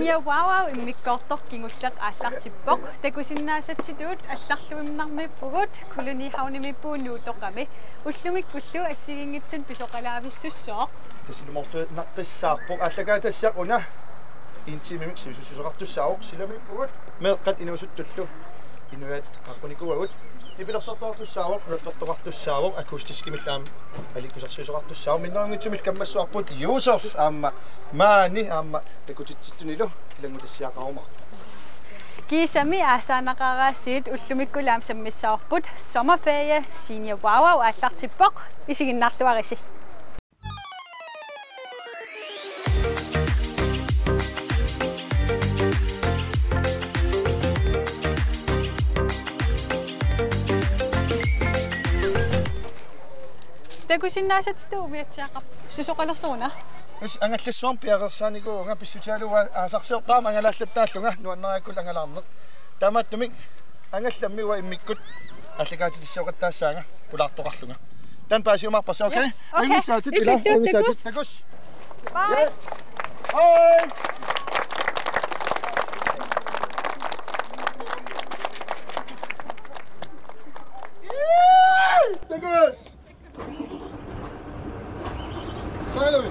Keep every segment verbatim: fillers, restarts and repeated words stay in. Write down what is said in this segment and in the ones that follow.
Ja, wow, wow, immikkoortoq kingulleq aallartippoq. Takusinnaasatsitut allarluinnarmiippugut, Kolonihavnimiippugut Nuutoqqami. Ullumikkullu assigiinngitsunik pisoqalaavissussooq. Tassa ilumoortuinnaqqissaarpoq, aallakaatitassiaq una en timemik sivisussuseqartussaavoq, silamiippugut meeqqat inuusuttullu inuiaat qaqqunikuuagut. Nipilersortoqartussaavoq, rappertoqartussaavoq, akustiskimillu aamma alikkusersuisoqartussaavoq. Minnerunngitsumillu kammassuarput Yusuf aamma Maani aamma takutitsillunilu ilanngutassiaqarumaarpoq. Kiisami aasaaneqaraasiit ullumikkullu aamma sammissavarput, sommerferie, Senior Wow Wow aallartippoq, isiginnaarluarisi. Takusinnaasatsitut umiatsiaqarpoq. Susoqalersoruna? Tassa angallassuarnik piareersaanikuuvunga, pissutigalugu aasarsiortarama angalaallattaallunga, nuannariakkullu angalaarneq. Taamaattumik angallammi uanga immikkut aallakaatitassiooqattaassaanga pulaartoqarlunga. Taanna paasiumaarparsi, okay? Yes, okay. Ajunngissaatit, ila, ajunngissaatit. Takuss. Takuss. Bye. Yes. Hej. Takuss. Sejler vi.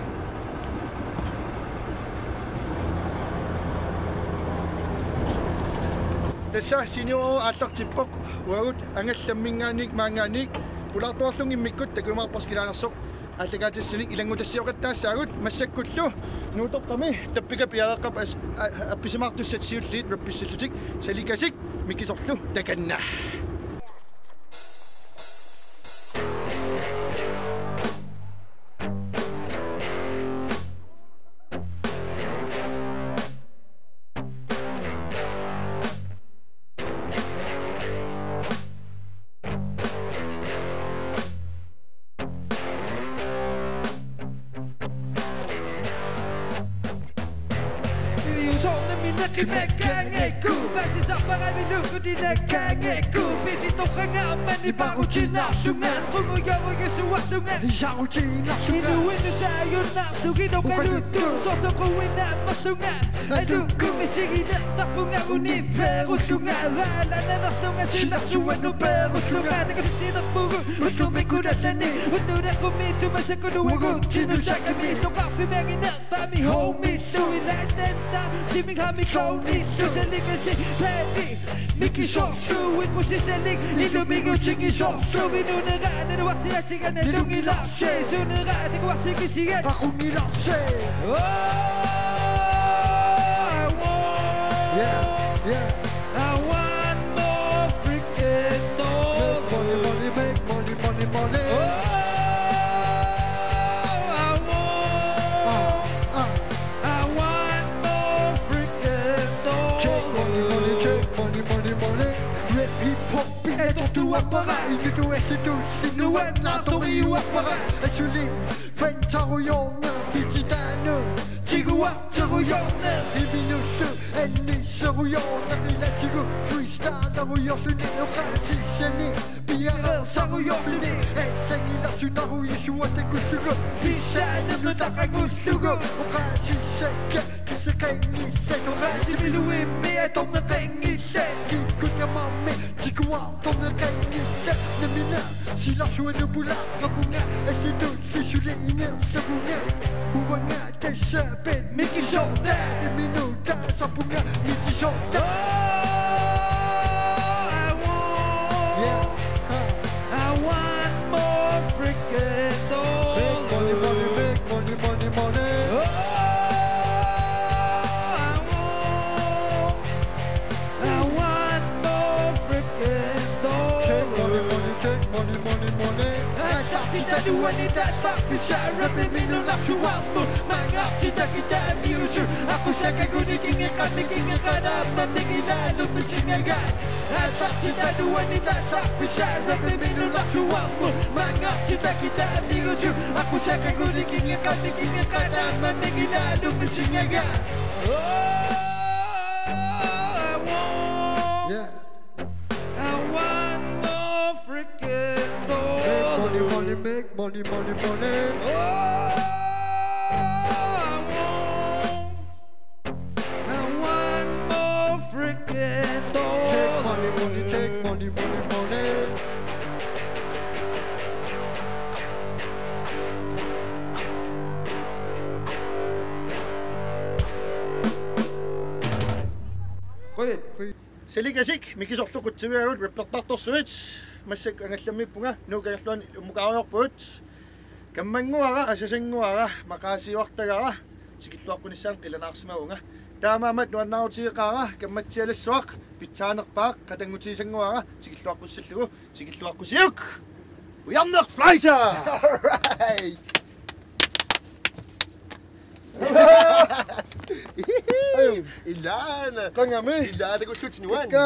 Tassa Senior Wow Wow aallartippoq, uagut angallamminngaanniit maanngaanniit pulaartoqarlunga immikkut, takujumaarparsi kinanersoq aallakaatitassanik ilanngutassiooqattaassaagut. Massakkullu Nuutoqqami tappika piareeqqap as-, a-, appisimaartussat siulliit rappissallutik Salikasik Mikisorlu Takanna. Iviusoornami naqimaqanngikku, paasisarpara ivilukkut inakkaanngikku, pisitorrangaarmani paarutiinnarlunga, qungujorujussuarlunga, inuinnut saajunnaarlugit oqaluttuut, soorlu quinnaammerlunga, alukkumi sigilertarpunga unifferullunga, vaalananerlunga silarsuanut peerullunga, takutitsinerpugut ullumikkut allani, unnuleqqumiitsup massakkut uagutsinnut sakkami, illoqarfimmi anginerpaami homiillu, ilaa stenta, timingami klounillu, Salikasik Paddy Mikisorlu, ipusisalik ilumigutigisorlu, inuunera naluarsiatiga nalunngilarsi, suunera takuarsi kisiat paqungilarsi. Oh, I want, yeah, yeah, I want more freaking dollars. Money, money, make money, money, money. Oh, I want, uh, uh, I want more freaking dollars. Take money, money, take money, money, money. Rap hip hop, atortuarpara, inuttut assitulli nuannaartoriuarpara. Asuli fantarujoorneq, pititaanut tiguartorujoorneq, iminullu annisserujoorneq, ilaatigut freestylerujoorluni, oqaasissani piareersarujoorluni, allanngilarsutarujussuaq takullugu, pissaanut nutaqangullugu, oqaasissakka kisseqanngillat, oqaasimilu immiat atorneqanngillat, kikkut tamarmik tiguartorneqanngillat, nammineq silarsuanut pulaaqavunga, assitulli suli ingerlavunga, uanga tassa Paddy Mikisortaaq, imminut taasarpunga Mikisortaaq. Oh, I want, yeah, huh, I want more freaking dollars. Make money, money, make money, money, money. Oh, I want, I want more freaking dollars. Take money, money, take money, money, money. Aallartitaluani taallarfissaa rapimik nunarsuarmut, maanngartitakkit taamiusut, aqqusakagunik ingeqqammik ingeqqaammammik ilaallu pisingagaat. Aallartitaluani taallarfissaa rapimik nunarsuarmut, maanngartitakkit taamiusut, aqqusakagunik ingeqqammik ingeqqaammammik ilaallu pisingagaat. Oh, I want, yeah, I want more freaking dollars. Make money, money, make money, money, money. Oh, I want, I Salikasik, Mikisorlu Qutsuviagut, rappertartorsuit. Massakkut angallammiippunga, Nuuk Kangerluani ummukaariorpugut. Kammannguara, asasannguara, maqaasiuartagara, tikilluaqqunissaanut qilanaarsimavunga. Taamaammat nuannaarutigeqaara, kammatsialassuaq pitsaanerpaaq, qatanngutigisannguara, tikilluaqqussallugu, tikilluaqqusiuk! Ujarneq Fleischer! All right. Ilaana. Qangami. Ilaana, takullutit nuan. Ka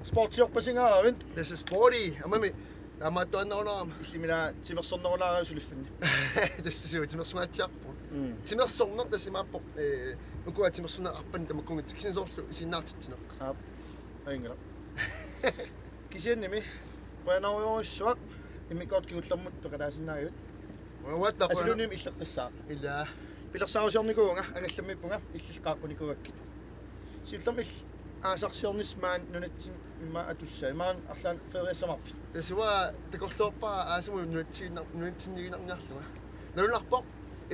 sportiorpasingaaravit? This is sporty. Aamami. Taamaattuaannarunarama. Illimina timersornerunaarami suliffimmi. Tassa suu, timersornaatsiarpoq. Mm. Timersorneq tassa imaappoq, eh, ukua timersorneq arpan tamakkuunngitsoq kisianni soorlu isiginnaartitsineq. Aap. Ajunngilaq. Kisiannimi qujanarujussuaq, immikkoortut kingullermut peqataasinnaagavit. Uanga taquana. Asaluunniit illeqqissaaq. Ilaa. Pilersaarusiornikuuvunga, angallammiippunga, illit qaaqqunikuugakkit. Siullermik aasarsiornissaq maani nunatsinni immaqa atussai, maani arlaannik feeriassamarpit? Tassa uanga takorloorpara aasamut nunatsinniiginar-, nunatsinniiginarniarlunga. Nalunarpoq,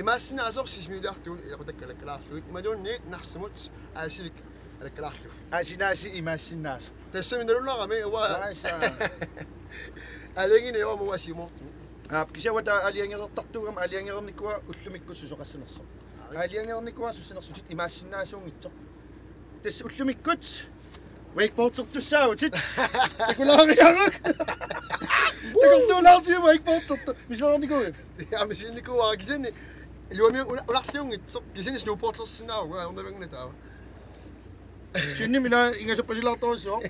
imaassinnaasoq Sisimiuniartugut ilaqutakka alakkalaarlugit, imaluunniit Narsamut Aasivik alakkalaarlugu. Aasinaasi imaassinnaasoq. Tassami nalunarami, uanga. Aasa. Aalajangiinnavianngilara siumoortumik. Aap, kisianni uanga taava aalajangereertartuugama aalajangereernikuuara ullumikkut susoqassanersoq. Aalajangereernikuuara sussanersutit imaassinnaasuunngitsoq. Tassa ullumikkut wakeboardertussaavutit. Takulaariaruk. Takorluulaarsiuk wakeboardertoq. Misilerarnikuuit? Ja, misinnikuuara kisianni iluamik una-, unarliunngitsoq. Kisianni snowboardersinnaavunga, ajornavianngilaq taava. Tynnim ila ingasappasilaartorujussuuvoq.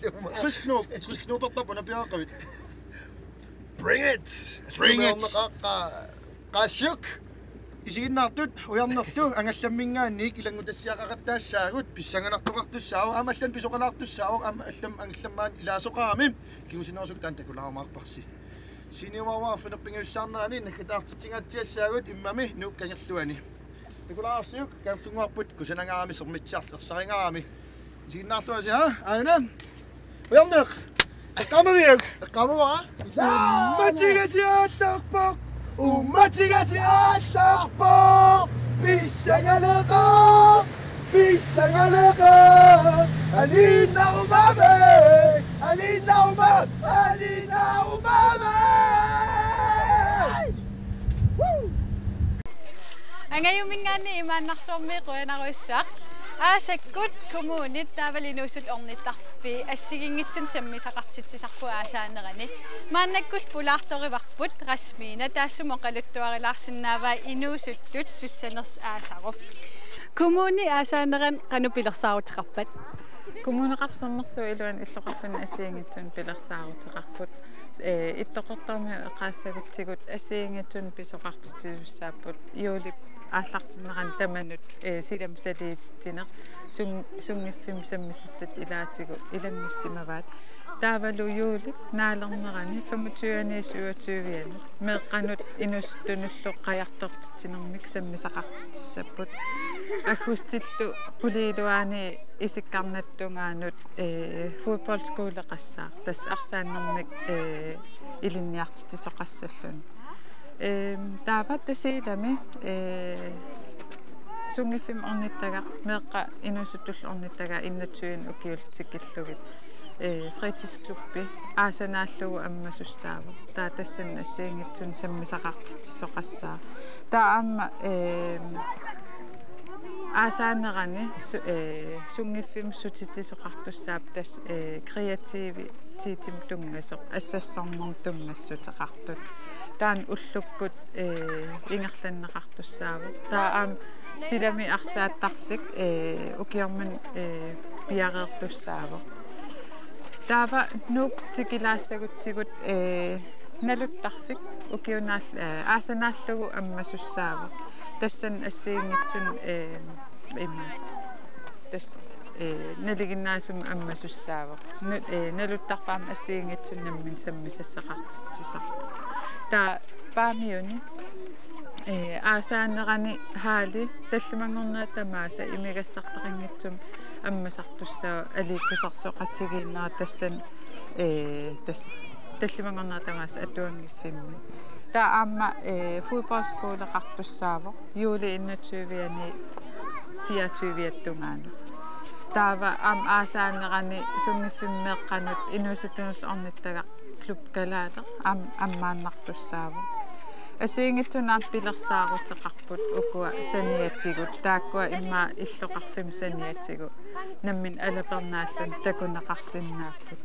Summa. Tres knop, tres knop artap una piaqavit. Bring it! Bring it! Qa-, qa-, qaasiuk! Isiginnaartut, ujarnerlu, angallamminngaanniit ilanngutassiaqaqattaassaagut, pissanganartoqartussaavoq, aamma allamik pisoqalaartussaavoq, aamma allamik angallammaannik ilaasoqarami, kingusinnerusukkut taanna takulaarumaarparsi. Seniorvare arfineq-pingajusaarnerani naggataartitsingaatsiassaagut immami Nuuk Kangerluani. Takulaarsiuk, Kangerlunnguarput, kusanangaarami, sermitsiarlu ersarigaarami. Isiginnaarluarisi, ha? Aajuna? Ujarneq! Eqqaamaviuk? Eqqaamavara. Uummatigasiaallarpoq! Uummatigasiaallarpoq! Pissangaleqaaq! Pissangaleqaaq! Aliinnarumaammik! Aliinnaruma-, aliinnarumaammik! Woo! Angajuminngaanniit Imaannarsuarmiit qujanarujussuaq. Aasakkut, kommunit taavalu inuusuttut ornittarfii assigiinngitsunik sammisaqartitsisarput aasaanerani. Maannakkullu pulaartorivarput Rasmiina, taassuma oqaluttuarilaarsinnaavaa inuusuttut sussanersoq aasaru. Kommuni aasaanerani qanoq pilersaaruteqarpat? Kommuneqarfik Sermersuup iluani illoqarfinni assigiinngitsunik pilersaaruteqarput. Ee, Ittoqqortoormiut eqaassagutsigu assigiinngitsunik pisoqartitsisussaapput. Juulip aallartinnerani tamanut, ee, silami saliititsineq. Sun-, sunngiffimmi sammisassat ilaatigut ilanngussimavaat. Taavalu juulip naalernerani femogtyve-ani syvogtyve-anut meeqqanut inuusuttunullu qajartortitsinermik sammisaqartitsissapput. Aggustillu quliiluani isikkarnata tungaanut, ee, fodboldskoleqassaaq, tassa arsaannermik, ee, ilinniartitsisoqassalluni. Ehm, taava Tasiilami, ee, sunngiffimmi ornittagaq, meeqqat inuusuttullu ornittagaat enogtyve ukiullit tikillugit, ee, fritidsklubbi aasanaallugu ammasussaavoq. Taava tassani assigiinngitsunik sammisaqartitsisoqassaaq. Taava aamma, ehm, aasaanerani su-, ee, sunngiffimmi sutitsisoqartussaapput tassa, ee, kreativitetimik tunngasoq, assassornermik tunngassuteqartut. Taanna ullukkut, ee, ingerlanneqartussaavoq. Taava aamma silami arsaattarfik, ee, ukioq manna, ee, piareertussaavoq. Taava Nuuk tikilaassagutsigu, ee, naluttarfik ukiunaal-, ee, aasanaallugu ammasussaavoq. Tassani assigiinngitsunik, ee, ima. Tassa, ee, nalinginnaasumik ammasussaavoq. Nu-, ee, naluttarfik aamma assigiinngitsunik nammineq sammisassaqartitsisoq. Taava Paamiuni, ee, aasaanerani halli tallimanngornerit tamaasa imigassartaqanngitsumik ammasartussaavoq, aliikkusersoqatigiinnera tassani Ee, tas-, tallimanngornerit tamaasa atuanngiffimmi. Taava aamma, ee, fodboldskoleqartussaavoq, juuli enogtyve-ani fireogtyve-ata tungaanut. Taava aamma aasaanerani sunngiffimmi meeqqanut inuusuttunullu ornittagaq Klub Kalaaleq aam-, ammaannartussaavoq. Assigiinngitsunik aamma pilersaaruteqarput ukua saniatigut, taakkua immaqa illoqarfimmi saniatigut nammineq alapernaalluni takuneqarsinnaapput.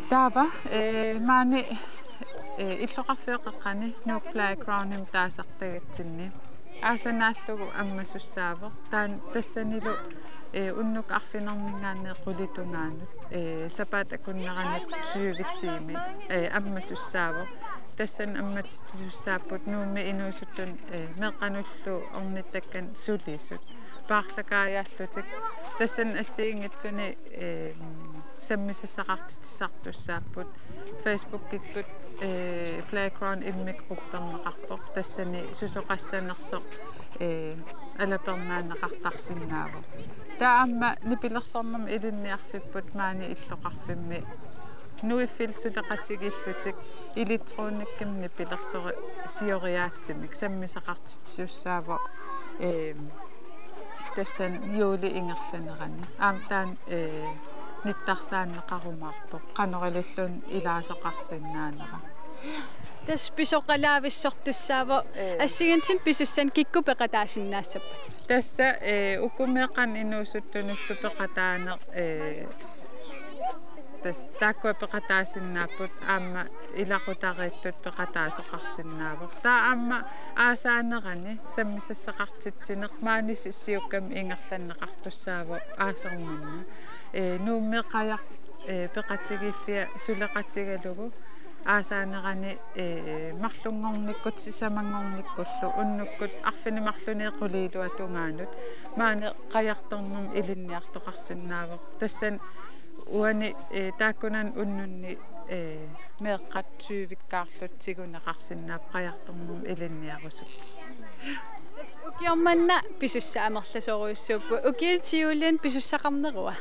Taava, ee, maani, ee, illoqarfeqaqqani Nuuk Playgroundimi taasartagatsinni aasanaallugu ammasussaavoq. Taanna tassanilu, ee, unnuk arfineq-ningaanniit qulit tungaanut, ee, sapaatip akunneranut tyve tiimi, ee, ammasussaavoq. Tassani ammatitsisussaapput Nuummi inuusuttunut, ee, meeqqanullu ornittakkanik sulisut paarlakaajaallutik. Tassani assigiinngitsunik, ee, sammisassaqartitsisartussaapput. Facebookikkut, ee, Playground immikkut qupperneqarpoq. Tassani susoqassanersoq, ee, alapernaanneqartarsinnaavoq. Taava aamma nipilersornermut ilinniarfipput maani illoqarfimmi nuiffillu suleqatigiillutik elektronikkimik nipilersori-, sioriaatsimik sammisaqartitsisussaavoq, ee, tassani juulip ingerlanerani. Aamma taanna, ee, nittarsaanneqarumaarpoq, qanoq ililluunniit ilaasoqarsinnaanera. Tassa pisoqalaavissortussaavoq. Ee. Assigiinngitsunik pisussanik kikkut peqataasinnaassappat? Tassa, ee, uku meeqqanut inuusuttunullu peqataaneq, ee, tassa taakkua peqataasinnaapput, aamma ilaqutariittut peqataasoqarsinnaavoq. Taava aamma aasaanerani sammisassaqartitsineq maani si-, siukkami ingerlanneqartussaavoq aasermanna. Ee, Nuummi qajaq, ee, peqatigiiffia suleqatigalugu aasaanerani, ee, marlunngornikkut sisamanngornikkullu unnukkut arfineq-marlunut qulit illuata tungaanut maani qajartornermut ilinniartoqarsinnaavoq. Tassani uani, ee, taakkunani unnunni, ee, meeqqat tyvikkaarlutik tiguneqarsinnaapput qajartornermut ilinniarusukkut. Tassa ukioq manna pisussanik amerlasoorujussuupput. Ukiup siuliani pisussaqarnerua?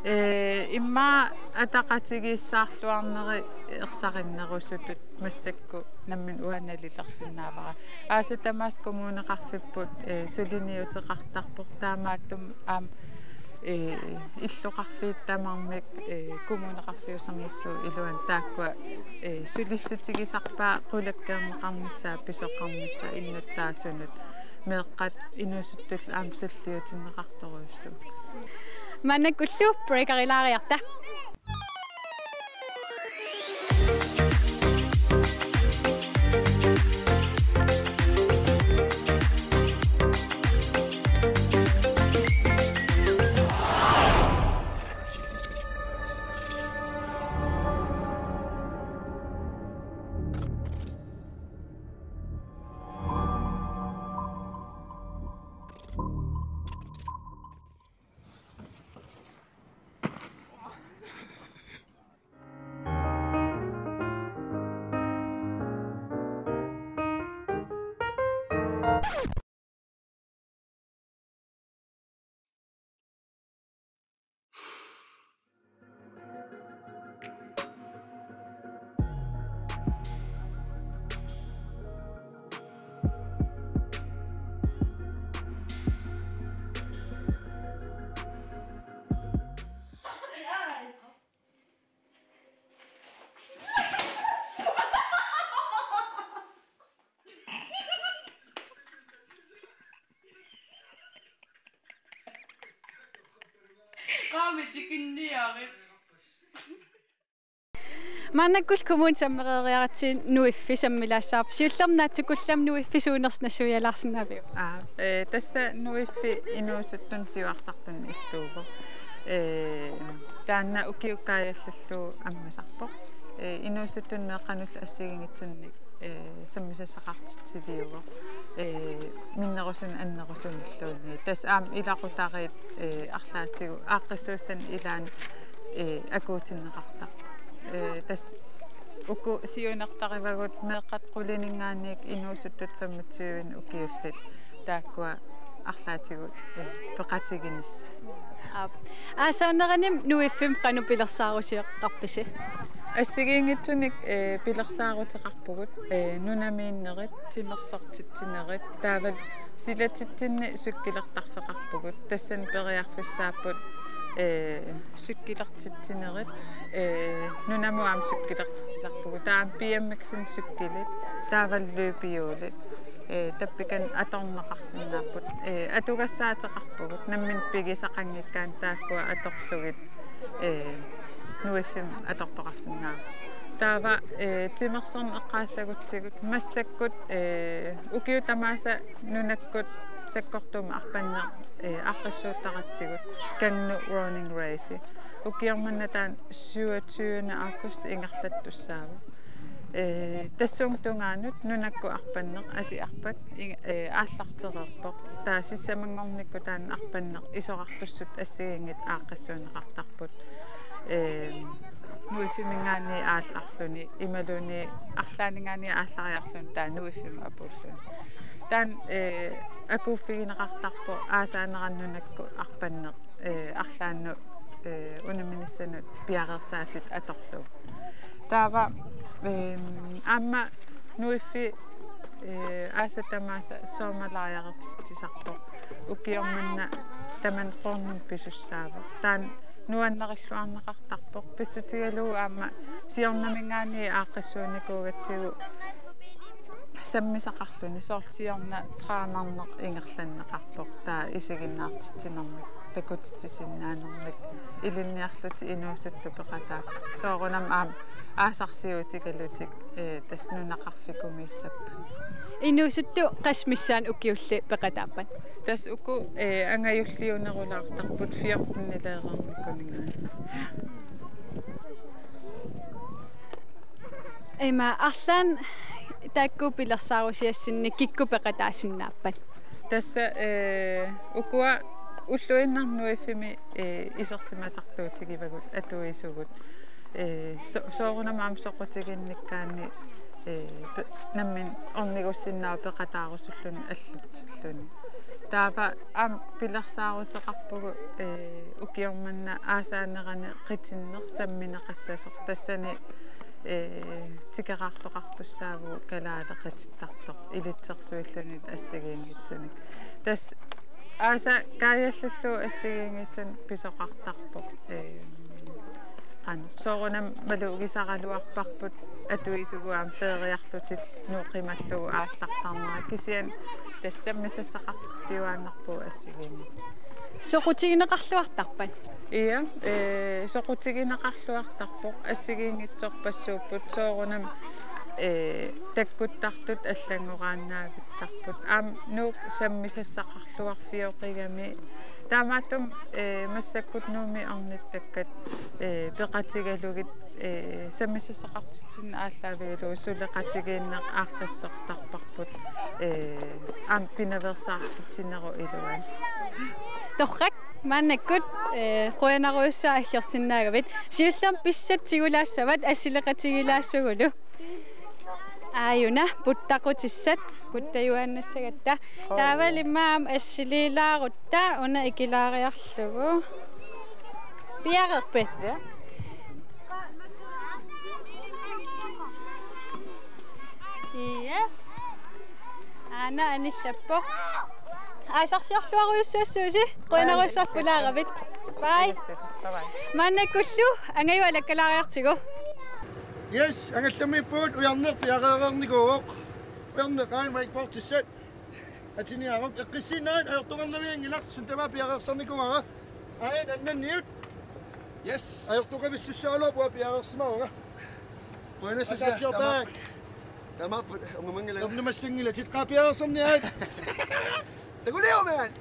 Ee, immaqa ataqatigiissaarluarneri ersarinnerusutut massakkut nammineq uanga nalilersinnaavara. Aasat tamaasa kommuneqarfipput, ee, suliniuteqartarpoq, taamaattumik aamma, ee, illoqarfiit tamarmik, ee, Kommuneqarfiup Sermersuup iluani taakkua, ee, sulissutigisarpaat qulakkeerneqarnissaat, pisoqarnissaat, innuttaasunut, meeqqat inuusuttullu aamma sulliutinneqartorujussuupput. Maannakkullu breakerilaariarta. Qaami tikinniarit. Maannakkullu kommunip sammereeriaratsigit Nuiffi sammilaassavarput. Siullermik naatsukkullammi Nuiffi suunersut nassuialaarsinnaaviuk? Aa, ee, tassa Nuiffi inuusuttut siuarsartut illuuvoq. Ee, taanna ukiukkut kaajallallugu ammasarpoq. Ee, inuusuttut meeqqanullu assigiinngitsunik, ee, sammisassaqartitsiviuvoq. Ee, minnerusunik annerusunilluunniit. Tassa aamma ilaqutariit, ee, arlaatigut aaqqissuussanik ilaanni, ee, akuutinneqartarput. Ee, tassa uku siunertarivagut meeqqat qulininngaanniit inuusuttut femogtyve ukiullit taakkua arlaatigut, ee, peqatiginissaat. Aap. Aasaanerani Nuiffimmi qanoq pilersaaruteqarpisi? Assigiinngitsunik, ee, pilersaaruteqarpugut, ee, nunamiinnerit, timersortitsinerit, taavalu silatitsinni cykelertarfeqarpugut. Tassani periarfissaapput, ee, cykelertitsinerit, ee, nunamut aamma cykelertitsisarpugut. Taava aamma B M X-inik cykelit, taavalu løbehjulit. Ee, tappikani atorneqarsinnaapput. Ee, atugassaateqarpugut. Nammineq pigisaqanngikkaanni taakkua atorlugit, ee, Nuiffimmi atortoqarsinnaavoq. Taava, ee, timersorneq eqqaassagutsigu massakkut, ee, ukiut tamaasa nunakkut sakkortuumik arpanneq, ee, aaqqissuuttaratsigu Kangnut Running Race. Ukioq manna taanna syvogtyvende august ingerlattussaavoq. Ee, tassunga tungaanut nunakkut arpanneq, asi arpat, ing-, ee, aallartereerpoq. Taava sisamanngornikkut taanna arpanneq isorartussatut assigiinngitsut aaqqissuunneqartarput. Ee, Nuiffimminngaanniit aallarluni, imaluunniit arlaanninngaanniit aallariarluni, taava Nuiffimmi apuulluni. Taanna, ee, akuuffigineqartarpoq aasaanerani nunakkut arpanneq, ee, arlaannut, ee, unamminissanut piareersaatit atorlugu. Taava, eem, aamma Nuiffi, ee, aasat tamaasa sommerlejrertitsisarpoq. Ukioq manna tamanna Bornholmimi pisussaavoq. Taanna nuannarilluarneqartarpoq. Pissutigalugu aamma siornaminngaanniit aaqqissuunnikuugatsigu sammisaqarluni, soorlu siorna draamarneq ingerlanneqarpoq, taava isiginnaartitsinermik, takutitsisinnaanermik, ilinniarlutik inuusuttut peqataapput. Soorunami aamma aasarsiutigalutik, ee, tassa nunaqarfikumiissapput. Inuusuttut qassit missaanni ukiullit peqataappat? Tassa uku, ee, angajulliunerulaartarput fjortenileereernikuunngilaat. Ima arlaannik taakku pilersaarusiassinni kikkut peqataasinnaappat? Tassa, ee, ukua ulluinnarni Nuiffimmi, ee, isersimasartuutigivagut atuisugut. Ee, so-, soorunami aamma soqutiginnikkaanni, ee, pe-, nammineq ornigussinnaavoq peqataarusulluni allatsilluni. Taava aamma pilersaaruteqarpugut, ee, ukioq manna aasaanerani qitinneq sammineqassasoq. Tassani, ee, tikeraartoqartussaavugut kalaaleq qitittartoq ilitsersuilluni assigiinngitsunik. Tassa aasap kaajallallugu assigiinngitsunik pisoqartarpoq. Ee, qanoq. Soorunami malugisaraluarparput atuisugut aamma feeriarlutillu qimallugu aallartarnera, kisianni tassa sammisassaqartitsiuaannarpugut assigiinngitsut. Soqutigineqarluartarpat? Ia, ee, soqutigineqarluartarpoq, assigiinngitsorpassuupput, soorunami, ee, takkuttartut allanngoraannaavittarput. Aamma Nuuk sammisassaqarluarfioqigami. Taamaattumik, ee, massakkut Nuummi ornittakkat, ee, peqatigalugit, ee, sammisassaqartitsineq aallaavigalugu suleqatigiinneq aaqqissortarparput, ee, aamma pinaveersaartitsinerup iluani. Torrak, maannakkut, ee, qujanarujussuaq aggersinnaagavit. Siullermik pissat tigulaassavat assileqatigilaassagulu. Aajuna puttaqutissat, puttajuaannassagatta. Taavalu immaqa aamma assiliilaarutta una ikilaariarlugu. Piareerpit? Ja. Yes. Aana anillappoq. Aasarsiorluarujussuassuusi, qujanarujussuaq pulaaravit. Bye. Bye bye. Maannakkullu angajuat alakkalaariartigu. Yes, angallammiippugut, Ujarneq piareereernikuuvoq. Ujarneq aana wakeboardissat. Atiniaruk, eqqissiinnarit ajortoqarnavianngilaq, suut tamaat piareersarnikuuara. Aajuna annanniut. Yes. Ajortoqavissussagaluarpoq, piareersimavara. Qujanassusia. I got your back. Tamaapput, ungamanngilanga. Ernumassanngilatit, qaa piareersarniarit. Takuliumiat.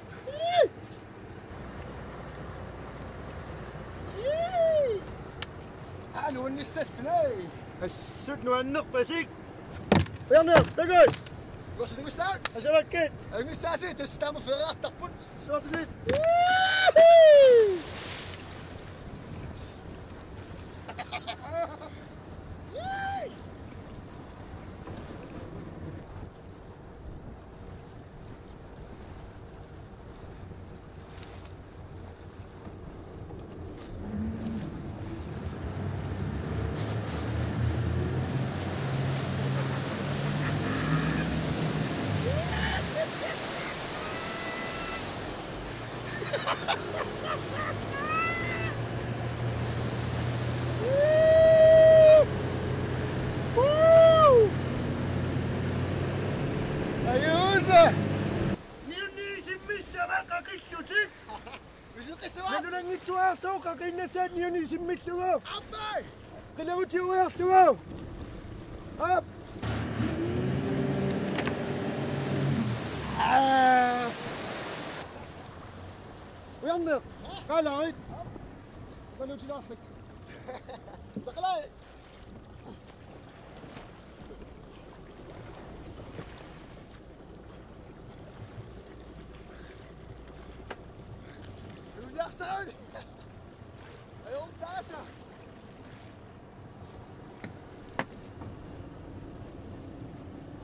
Aa, nuannissalluni. Assut nuannerpasik. Ujarneq, takuss. Takuss, takussavat. Asavakkit. Angussaasi, tassa taama feeriartarput. Suapisit. Qinnassaat niuni isimmillugu. Aamma. Qilerutiuiarlugu. Aap. Aa. Ujarneq. Qalaarit. Qalutilaarlik. Taqalai. Ujarsaun. Ajo, taasa.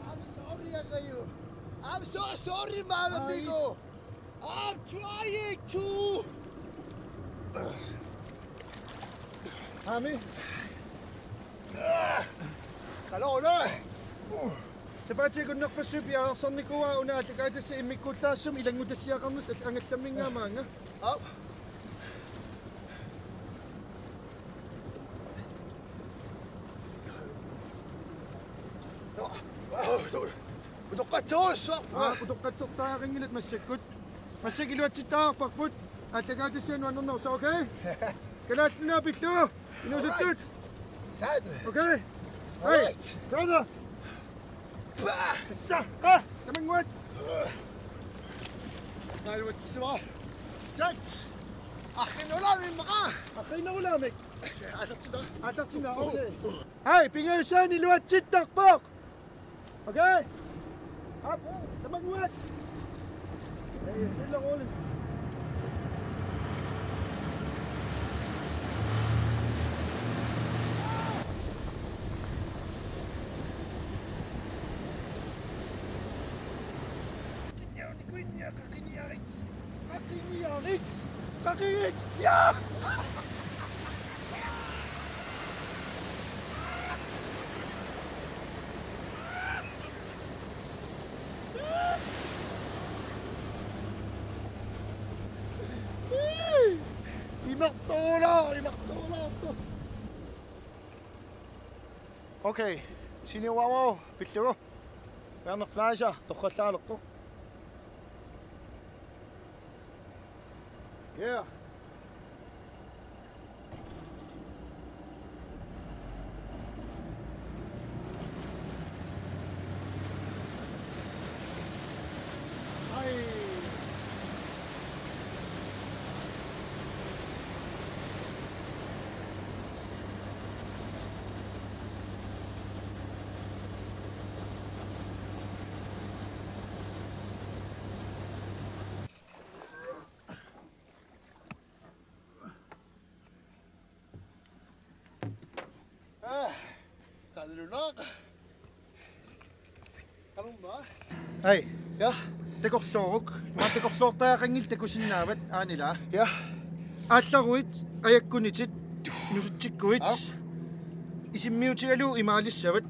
I'm sorry, Akayu. I'm so sorry, my amigo. I'm trying to. Hami. Hello, no. Sapaatip akunnerpassuit piareersarnikuuara una aallakaatitassat immikkuullaassammat ilanngutassiaqarnissat angallamminngaanniit maanga. Au. Utoqqatsoorsuaq. Aa, utoqqatsertariaqanngilat massakkut. Massakkut iluatsittariaqarparput. Aallakaatitassat nuannernersut, okay? Kalaallit Nunaat pillugu. Inuusuttut. Sat. Okay. Hey, right. Brother. Bah. Tassa. Ah, tamannguat. Naaluatsisua. Sat. Arriinnerulaamik immaqa. Arriinnerulaamik. Aallartinnaaq. Aallartinnaaq, okay. Hey, pingajussaannik iluatsittarpoq. Okay. Aap, tamannguat. Hey, stille og roligt. Qaqiniarit! Qaqiniarit! Ja! Imartoorlaa, imartoorlaa. Okay, siniuaru pillugu. Werner Fleischer, torrallaalerpoq. Yeah. Ai. Aa, qallunaaq. Qalumma. Ai. Ja. Takorlooruk. Maa takorloortariaqanngilaq takusinnaavat aanila. Ja. Aallaruit, ajakkunitit, nusutsikkuit. Aap. Isimmiutigalugu imaalissavat.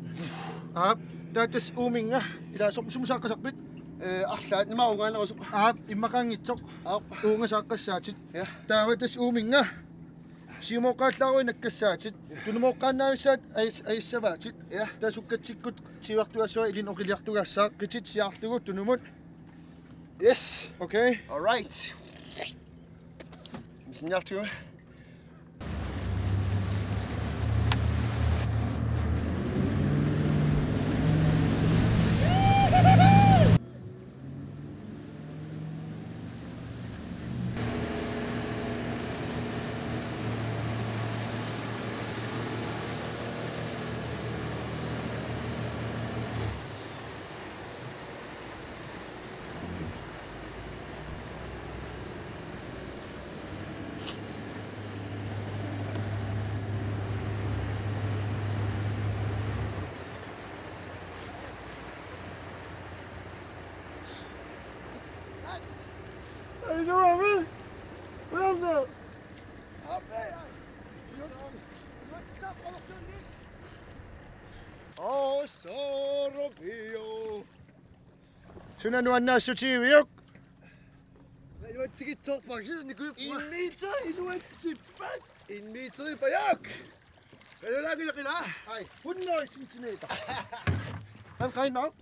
Aap. Taava tassa uuminnga. Ila som-, sumut saaqqasarpit? Eh, arlaat nimaungaanarusoq. Aap, immaqaanngitsoq. Aap. Uunga saaqqassaatit. Ja. Taava tassa uuminnga. Siumooqqaallaaruit nakkassaatit. Tunumooqqaannavissaat ajus-, ajussavaatit. Ja. Taava sukkatsikkut siuartugassava ilin oqiliartugaassaaq qitit siaarlugu tunumut. Yes. Okay. All right. Misinniartigu. Hey, you know what I mean? Well, no. Oh, Sorobio. Suna nuannaassutigiviuk? Iluatsigitsoorpara, kisianni nikuippunga. En meter iluatsippat. En meter pajaak. Kalulaanngilaq ila. Ai, hundrede centimeter. Han kainaq.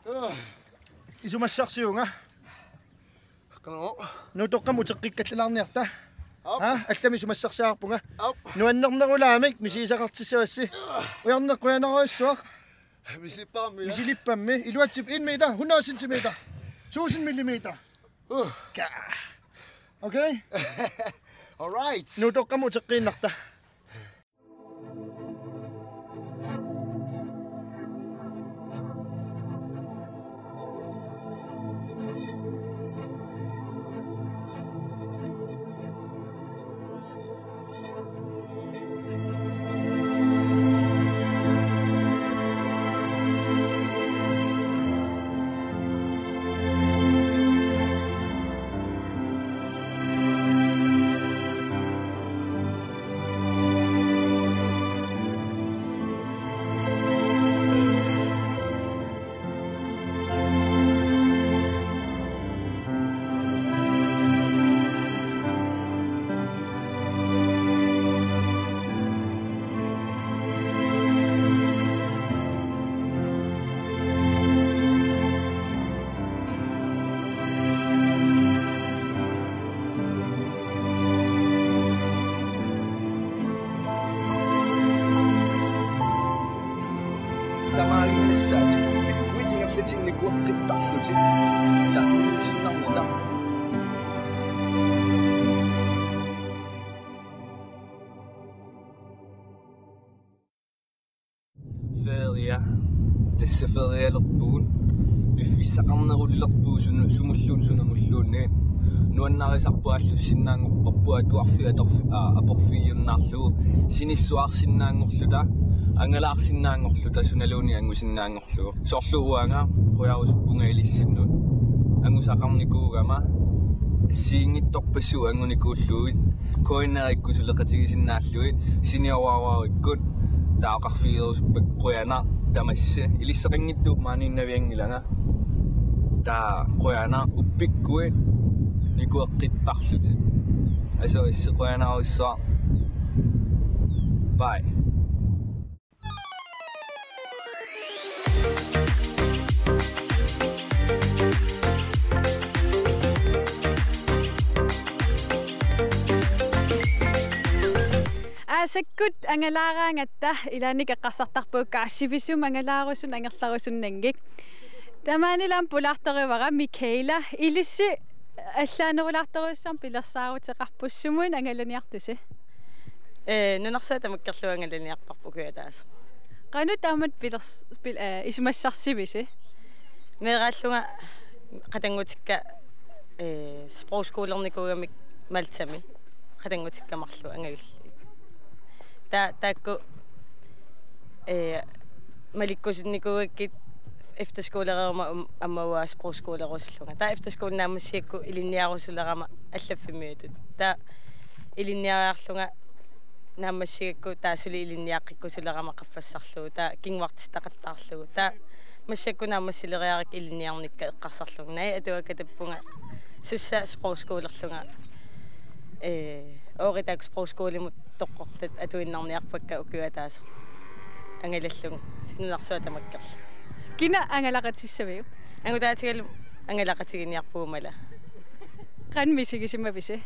Øh. Isumassarsiuvunga. Qanoq. Nuutoqqami uteqqikkallalaarniarta. Aap. Ha? Allami isumassarsiarpunga. Aap. Nuannernerulaamik misigisaqartissavassi. Ujarneq qujanarujussuaq. Misilippammi. Misilippammi. Iluatsip en meter, hundrede centimeter. Tusind millimeter. Uh. Ka. Okay? All right. Nuutoqqami uteqqiinnarta. Tamaaliornissaatit. Uigingerlutit nikueqqittarlutit. Ilaa, sinnarnata. Feria. Tassa ferialerpugut. Piffissaqarnerulerpugut sunu-, sumulluunniit sunamulluunniit. Nuannarisarput aallussinnaanngorparput atuarfik atorfi-, aa, aporfigiunnaarlugu. Sinissuarsinnaanngorluta, angalaarsinnaanngorluta, sunaluunniit angusinnaanngorlugu. Soorlu uanga qujarusuppunga ilissinnut. Angusaqarnikuugama assigiinngitsorpassuit angunikuullugit. K N R-ikkut suleqatigisinnaallugu. Sinioraarukkit. Taava oqarfigerusuppakka qujanaq tamassi. Ilisseqanngitsuupput maaniinnavianngilanga. Taava qujanaq uppikkuit nikueqqittarlutit. Asuissi qujanarsuaq. Bye. Aasakkut angalaaraangatta ilaanni eqqarsartarpugut kaasivissum angalaarusunneq angerlarusunnanngik. Tamaanilu aamma pulaartorivara Michaela. Ilissi allaanerulaartorujussuarmik pilersaaruteqarpusi, sumut angalaniartusi? Ee, nunarsuaq tamakkerlugu angalaniarparput ukiup ataaseq. Qanoq taamatut pilers-, pil-, ee, isumassarsivisi? Meeraallunga qatanngutikka, ee, sprogskolernikuugamik Maltami. Qatanngutikka marluk angajulliit. Ta-, taakku, ee, malikkusunnikuugakkit efterskolereeruma am-, aamma uanga sprogskolerusullunga. Taava efterskole naammassigakku ilinniarusulerama allaffimmiutut. Taava ilinniariarlunga naammassigakku taava suli ilinniaqqikkusulerama qaffassarlugu. Taava kinguartittaqattaarlugu. Taava massakkut naammassileriarakku ilinniarnikka eqqarsarlunga. Naja atuakatappunga sussa sprogskolerlunga. Ee, ooritaak sprogskolimut toqqortat atuinnarniarpakka ukiup ataaseq. Angalallunga. Nunarsuaq tamakkerlugu. Kina angalaqatissaviuk? Angutaatigalu angalaqatiginiarpugut mala. Qanoq misigisimavisi?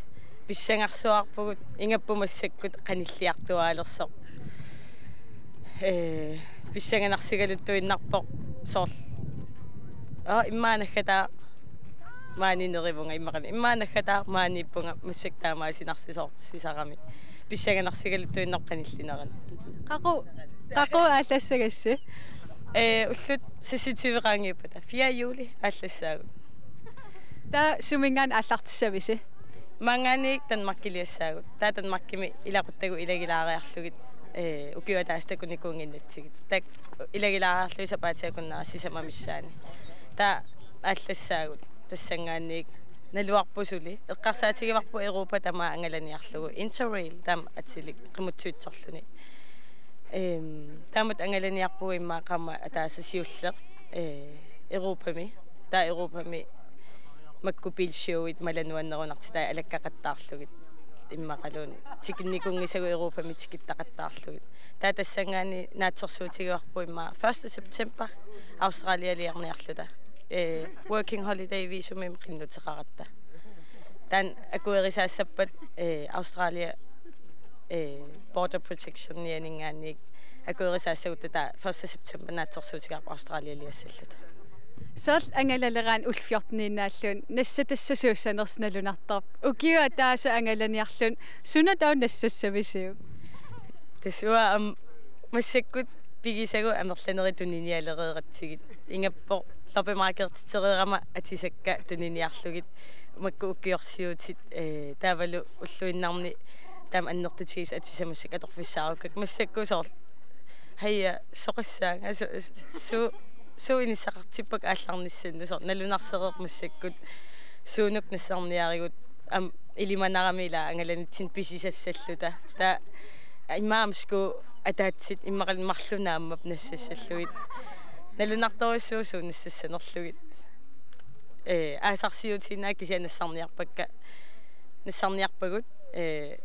Pissangarsuarpugut, ingammik massakkut qanilliartuaalersoq. Ee, pissanganarsigaluttuinnarpoq soorlu. Aa, immaqa naggataaq maani nerivunga immaqami. Immaqa naggataaq maaniippunga massakkut taamaasinnarsisoor-, sisarami. Pissanganarsigaluttuinnarpoq qanillinerani. Qaqugu, qaqugu aallassagassi? Ee, ullut seksogtyve qaangiuppata. Fjerde juli aallassaagut. Taava suminngaanniit aallartissavisi? Maanngaanniit Danmarkiliassaagut. Taava Danmarkimi ilaquttagut ilagilaariarlugit, ee, ukiup ataaseq takunikuunnginnatsigit. Taakku ilagilaariarlugit sapaatip akunnera sisamat missaani. Taava aallassaagut tassanngaanniit naluarput suli. Eqqarsaatigivarput Europa tamaat angalaniarlugu. Interrail taama atilik qimuttuitsorluni. Ehm, taamatut angalaniarpugut immaqa qaammat ataaseq siulleq, eh, Europami. Taava Europami makku bilshowit mala nuannerunartitai alakkaqattaarlugit. Immaqaluunniit tikinnikuunngisagut Europami tikittaqattaarlugit. Taava tassanngaanniit naatsorsuutigivarput immaqa første september Australialiarniarluta. eh, working holiday visumimik qinnuteqaratta. Taanna akuerisaassappat, eh, Australia, eh, Border Protectionianinngaanniit akuerisaassagutta taava første september naatsorsuutigaarput Australialiassalluta. Soorlu angalaleraanni ullut fjorteniinnaalluni nassatassasoq suussanersoq nalunartarpoq. Ukioq ataaseq angalaniarluni suna taava nassassavisiuk? Tassa uanga aamma massakkut pigisagut amerlanerit tuninialereeratsigit. Ingappoq loppemarkeditsereerama atisakka tuniniarlugit. Makku ukiorsiutit, eh, taavalu ulluinnarni taama annertutigisut atisat massakkut atorfissaarukkakka. Massakkut soorlu: Haja, soqassaanga, su-, su-, suut inissaqartippakka aallarnissannut, soorlu nalunarsereerpoq massakkut suunuku nassarniarigut, aamma ilimanarami ila angalanitsinni pisisassalluta. Taava immaqa aamma skuut ataatsit immaqalu marluk naammappat nassassallugit. Nalunartorujussuuvoq suut nassassanerlugit. Eh, aasarsiuutiinnaat kisianni nassarniarpakka, nassarniarpagut, eh,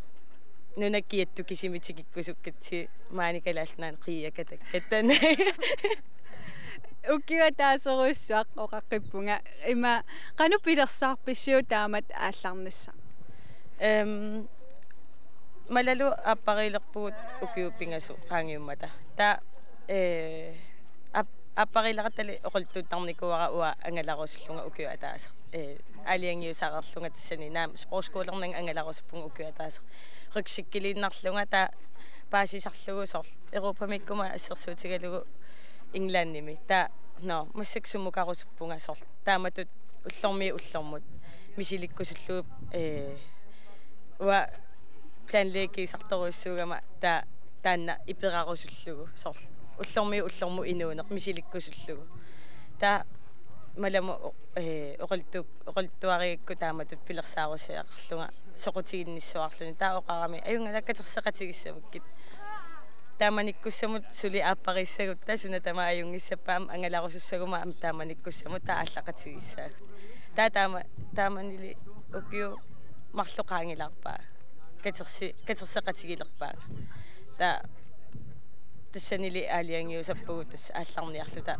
nunap kiattut kisimik tikikkusukkatsigit, maani Kalaallit Nunaanni qiiakatakkat taanna. Ukioq ataaserujussuaq oqaqqippunga. Ima qanoq pilersaarpisiuk taamatut aallarnissaq? Ehm, Malalu aappariilerpugut ukiut pingasut qaangiummata. Taava, eh, aap-, aappariilerattali oqaluttuuttarnikuuara uanga angalarusullunga ukioq ataaseq. Eh, aalajangiusareerlunga tassani, naamik sprogskolerninga angalarusuppunga ukioq ataaseq. Rygsækkiliinnarlunga taava paasisarlugu soorlu Europamiikkuma assersuutigalugu Englandimi. Taava, nå, massakkut sumukarusuppunga soorlu. Taamatut ullormiit ullormut misilikkusullugu, eh, uanga planlæggiisartorujussuugama taava taanna iperarusullugu soorlu. Ullormiit ullormut inuuneq misilikkusullugu. Taava Malamut o-, eh, oqaluttu-, oqaluttuarigakku taamatut pilersaarusiaqarlunga soqutiginnissuarluni. Taava oqarami: Ajunngilaq, katerseqatigissavakkit. Taamanikkussamut suli aappariissagutta suna tamaat ajunngissappat, aamma angalarusussaguma aamma taamanikkussamut taava aallaqatigissaagut. Taava taama-, taamanili ukiut marluk qaangilaarpaa. Katersi-, katerseqatigilerpaa. Taava tassanili aalajangiusappagut tassa aallarniarluta.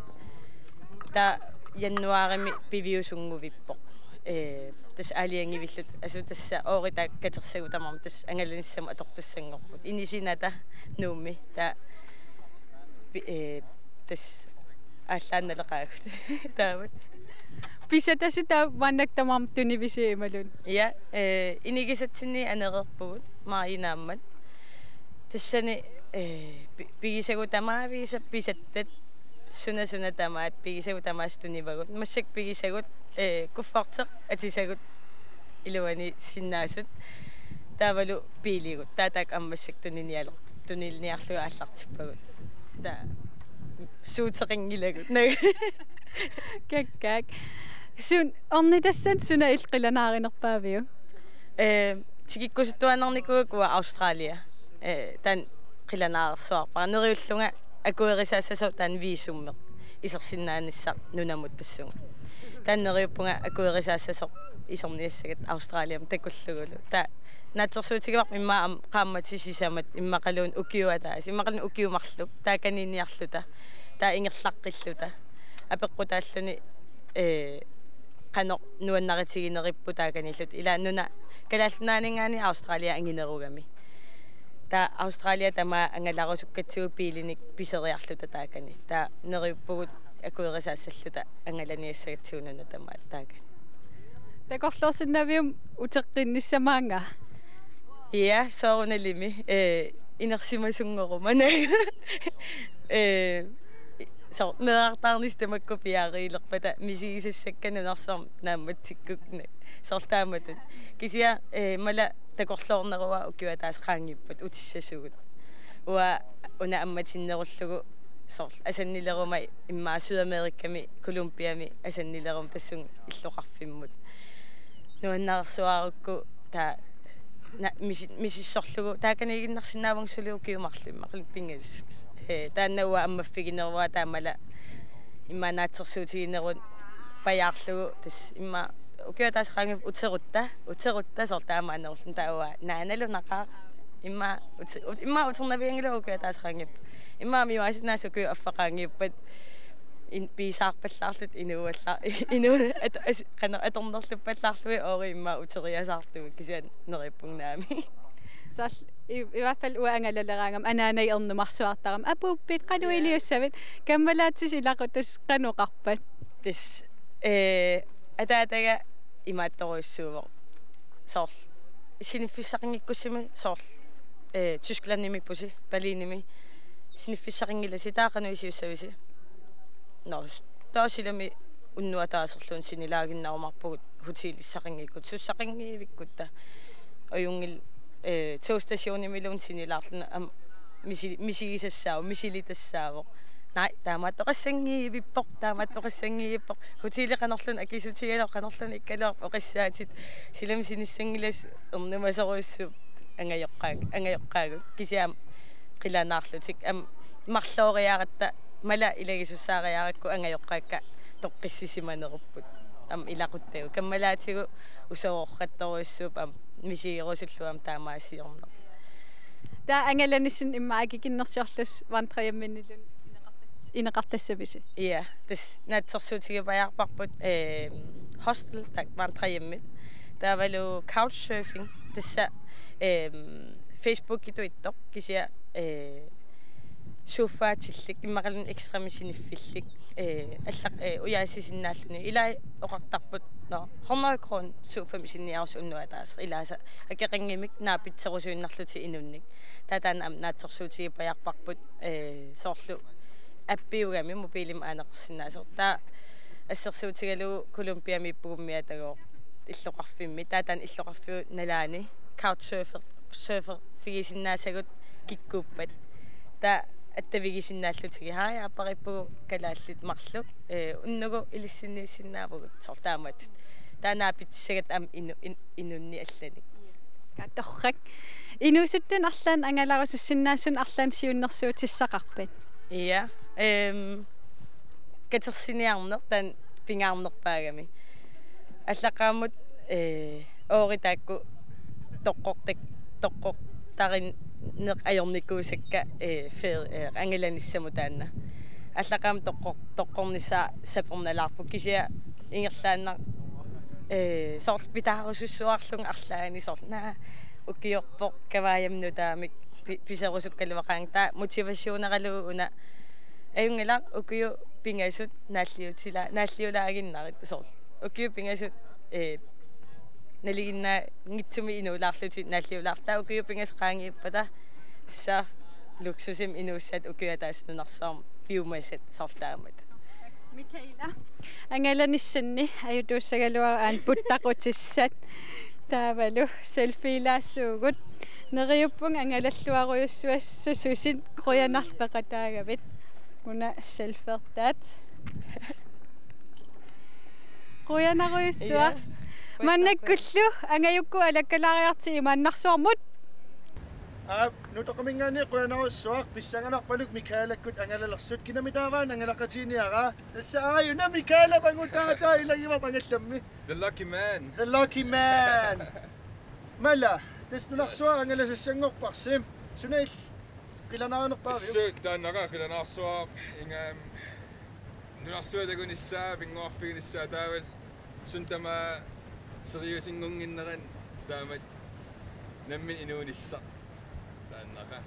Taava januaarimi piviusunngivippoq. Eh, tassa aalajangivilluta. Assut tassa ooritaa katersagut tamarmik tassa angalanissamut atortussanngorput. Inisinata Nuummi. Taava pi-, eh, tassa aallaannaleqaagut. Taamak. Pisatasi taava maannakkut tamarmik tunivisiuk imaluunniit? Ja, eh, inigisatsinni anereerpugut, maajip naammat. Tassani, eh, pi-, pigisagut tamaasa pisa-, pisattat, suna suna tamaat, pigisagut tamaasa tunivagut. Massakkut pigisagut, eh, kufferteq atisagut iluani sinnaasut. Taavalu biiligut. Taava taakku aamma massakkut tuninialer-, tuniniarlugit aallartippagut. Taava suuteqanngilagut. Kakkaak. Suut ornitassat suna illit qilanaarinerpaaviuk? Eh, tikikkusuttuaannarnikuugakku uanga Australia. Eh, taanna qilanaareersuarpara. Neriullunga akuerisaassasoq taanna visummeq isersinnaanissaq nunamut tassunga. Taanna neriuppunga akuerisaassasoq iserniassagatta Australiamut takullugulu. Taava naatsorsuutigivarput immaqa aamma qaammatit sisamat immaqaluunniit ukiup ataaseq, immaqaluunniit ukiut marluk taakaniinniarluta, taava ingerlaqqilluta. Apeqqutaalluni, eh, qanoq nuannaritigineripput taakaniilluta. Ila nuna Kalaallit Nunaanninngaanniit Australia anginerugami. Taava Australia tamaat angalarusukkatsigu biilinik piseriarluta taakani. Taava neriuppugut akuerisaassalluta angalaniassagatsigu nuna tamaat taakani. Takorloorsinnaavit uteqqinnissamut maanga? Ja, soorunalimi. Eh, inersimasunngoruma. Eh, soorlu meerartaarnissaq tamakku piareerlerpata misigisassakka nunarsuarmi naammatsikkukkit. Soorlu taamatut. Kisianni, eh, Mala takorloorneruara ukiup ataaseq qaangiuppata utissasugut. Uanga una ammatinnerullugu soorlu asannileruma immaqa Sydamerikami, Colombiami asannileruma tassunga illoqarfimmut. Nuannaarsuarukku taava na-, misi-, misissorlugu taakaniiginnarsinnaavunga suli ukiut marluk immaqalu pingasut. Eh, taanna uanga ammaffigineruara taava Mala immaqa naatsorsuutiginerunpajaarlugu tassa immaqa ukiup ataaseq qaangiuppata uterutta, uterutta soorlu taamaanerulluni taava uanga naanalunaqaaq immaqa uti-, ut-, immaqa uternavianngilara ukiup ataaseq qaangiuppata. Immaqa miuaasinaasa ukiup affaq qaangiuppata. in-, piisaarpallaarluta inuualla-, inuu-, at-, as-, qanoq atornerluppallaarlugit oorit immaqa uteriasaartut kisianni neriuppunga naamik. Soorlu i-, i hvert fald uanga angalaleraangama anaanagit ernumarsuartarama: Apuuppit, qanoq iliussavit? Kammalaatissi ilaquttassat qanoq oqarpat? Tassa, eh, ataataga imaattorujussuuvoq. Soorlu siniffissaqanngikkussi soorlu, eh, Tysklandimiippusi, Berlinimi. Siniffissaqanngilasi, taava qanoq iliussavisi? Nå, taava silami unnuaq ataaserluunniit sinilaaginnarumaarpugut hotelissaqanngikkutta, sussaqanngivikkutta. Ajunngilaq, eh, togstationimiluunniit sinilaarlunga aamma misi-, misigisassaavoq, misilitassaavoq. Nej, taamaattoqassanngivippoq, taamaattoqassanngivippoq. Hoteli qanorluunniit akisutigaluaq, qanorluunniit ikkaluaq oqissaatit. Silami sinissanngilassi ernumasorujussuupput angajoqqaak-, angajoqqaagut. Kisianni aamma qilanaarlutik. Aamma marlooriaratta, mala ilagisussaariarakku angajoqqaakka toqqissisimanerupput. Aamma ilaquttagut. Kammalaatigut usoororrattorujussuupput aamma misigerusullugu aamma taamaasiorneq. Taava angalanissinni immaqa akikinnersiorlusi vandrehjemminniluunniit ineqartas-, ineqartassamisi? Ja, tassa naatsorsuutigipajaarparput, eh, hostel, taakku vandrehjemmit. Taavalu couchsurfing, tassa, eh, Facebookitut ittoq, kisianni, eh, sofaatillit, immaqaluunniit ekstremi siniffillit, eh, allaq, eh, ujaasisinnaalluni. Ilai oqartarput, nå, hundrede kroner sofami isinniarusi unnuaq ataaseq. Ilaasa akeqanngimik naapitserusuinnarlutik inunnik. Taava taanna aamma naatsorsuutigipajaarparput, eh, soorlu appiugami mobiilimi aaneqarsinnaasoq. Taava assersuutigalugu Colombiamiippugut umiatagooq illoqarfimmi. Taava taanna illoqarfiup nalaani couchsurfer-, surfifigisinnaasagut kikkuuppat. Taava attavigisinnaallutigit: Hej, aappariippugut kalaallit marluk. Eh, unnugu ilissinniissinnaavugut, soorlu taamatut. Taava naapitsissagatta aamma inu-, in-, inunnik allanik. Ka torrak. Inuusuttunut arlaannik angalarusussinnaasunik arlaannik siunnersuutissaqarpit? Ja, ehm, katersiniarneq taanna pingaarnerpaagami. Aallaqqaammut, eh, oorit taakku toqqortak-, toqqortarinneq ajornikuusakka, eh, fer-, eh, angalanissamut taanna. Aallaqqaammut toqqor-, toqqornissaa sapernalaarpoq, kisianni ingerlaannaq, eh, soorlu pitaarusussuarlunga arlaanni soorlu: Naa, ukiorpoq kavaajamik nutaamik pi-, piserusukkaluaqaanga. Taava motivationeralugu una: Ajunngilaq, ukiut pingasut naalliutila-, naalliulaaginnarit, soorlu. Ukiut pingasut, eh, nalinginnaanngitsumik inuulaarlutik naalliulaartut. Taava ukiut pingasut qaangiuppata, tassa luksusimik inuussat ukiup ataatsip nunarsuarmi piumasat, soorlu taamatut. Michaela, angalanissinni ajutuussagaluarput aamma puttaqutissat. Taavalu selfielaassuugut. Neriuppunga angalalluarujussuassasusi, qujanarlu peqataagavit. Una selfertaat. Qujanarujussuaq. Ja. Maannakkullu angajukkut alakkalaariartigit Imaannarsuarmut. Aa, Nutoqqaminngaanniit qujanarujussuaq, pissanganarpaluk Michaelakkut angalalersut. Kinami taava angalaqatigiinniara? Tassa aajuna Michaela pangutaata ilagivarput angallammi. The lucky man. The lucky man. Mala, tassa nunarsuaq, yes, angalasassanngorparsi. Suna illit, qilanaarinerpaaviuk? Assut taannaqa qilanaarsuaq, ingammik nunarsuaq takunissaa, pinnguarfiginissaa, taavalu suut tamaasa seriøsinngunnginnerat, taamatut nammineq inuunissaq. Taannaqa.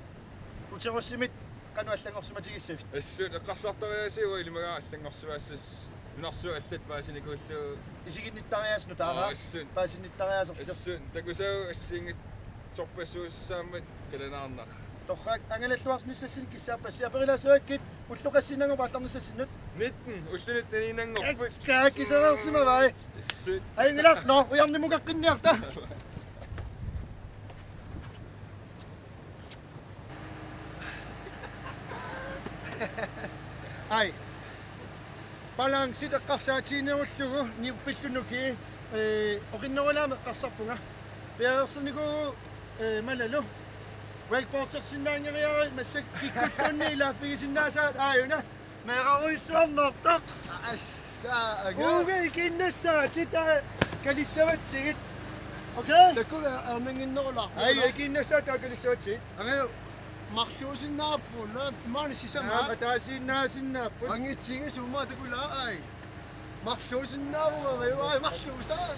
Uterusumit qanoq allanngorsimatigissavit? Assut eqqarsartariaaseq uanga ilimagaara allanngorsimaassasut, nunarsuaq allat paasinikuullugu. Isiginnittariaaseq nutaara? Aa, assut. Paasinnittariaaserlu. Assut. Takussavat assigiinngitsorpassuussaammat qilanaarnaq. Torrak, angalalluarnissassinnik kissaappassi, aperilaassavakkit ulloqassiinnanngorpat aallarnissassinnut? Nitten, ullut nitten-iinnanngorput. Ekka, kisereersimavai. Assut. Ajunngilaq, nå, ujarneq mukaqqinniarta. Ai. Balancit eqqarsaatiginerullugu niuppillu nukii, eh, oqinnerulaamik eqqarsarpunga. Piareersarnikuuvugut, eh, Malalu wakeboardersinnaanngeriarit, massakkut kikkulluunniit ilaaffigisinnaasaat aajuna. Meerarujussuarnertoq. Assaa, aga. Uagut ikiinnassaatit, aa, kalissavatsigit. Okay? Takuuk ernannginnerulaarpoq. Ai, ikiinnassaatit, aa, kalissavatsigit. Angajoq. Marluusinnaapput, una maani sisamat. Naamik, ataasiinnaasinnaapput. Angitsigisumma takulaa ai. Marluusinnaavugut, ai, ai, marluusaa.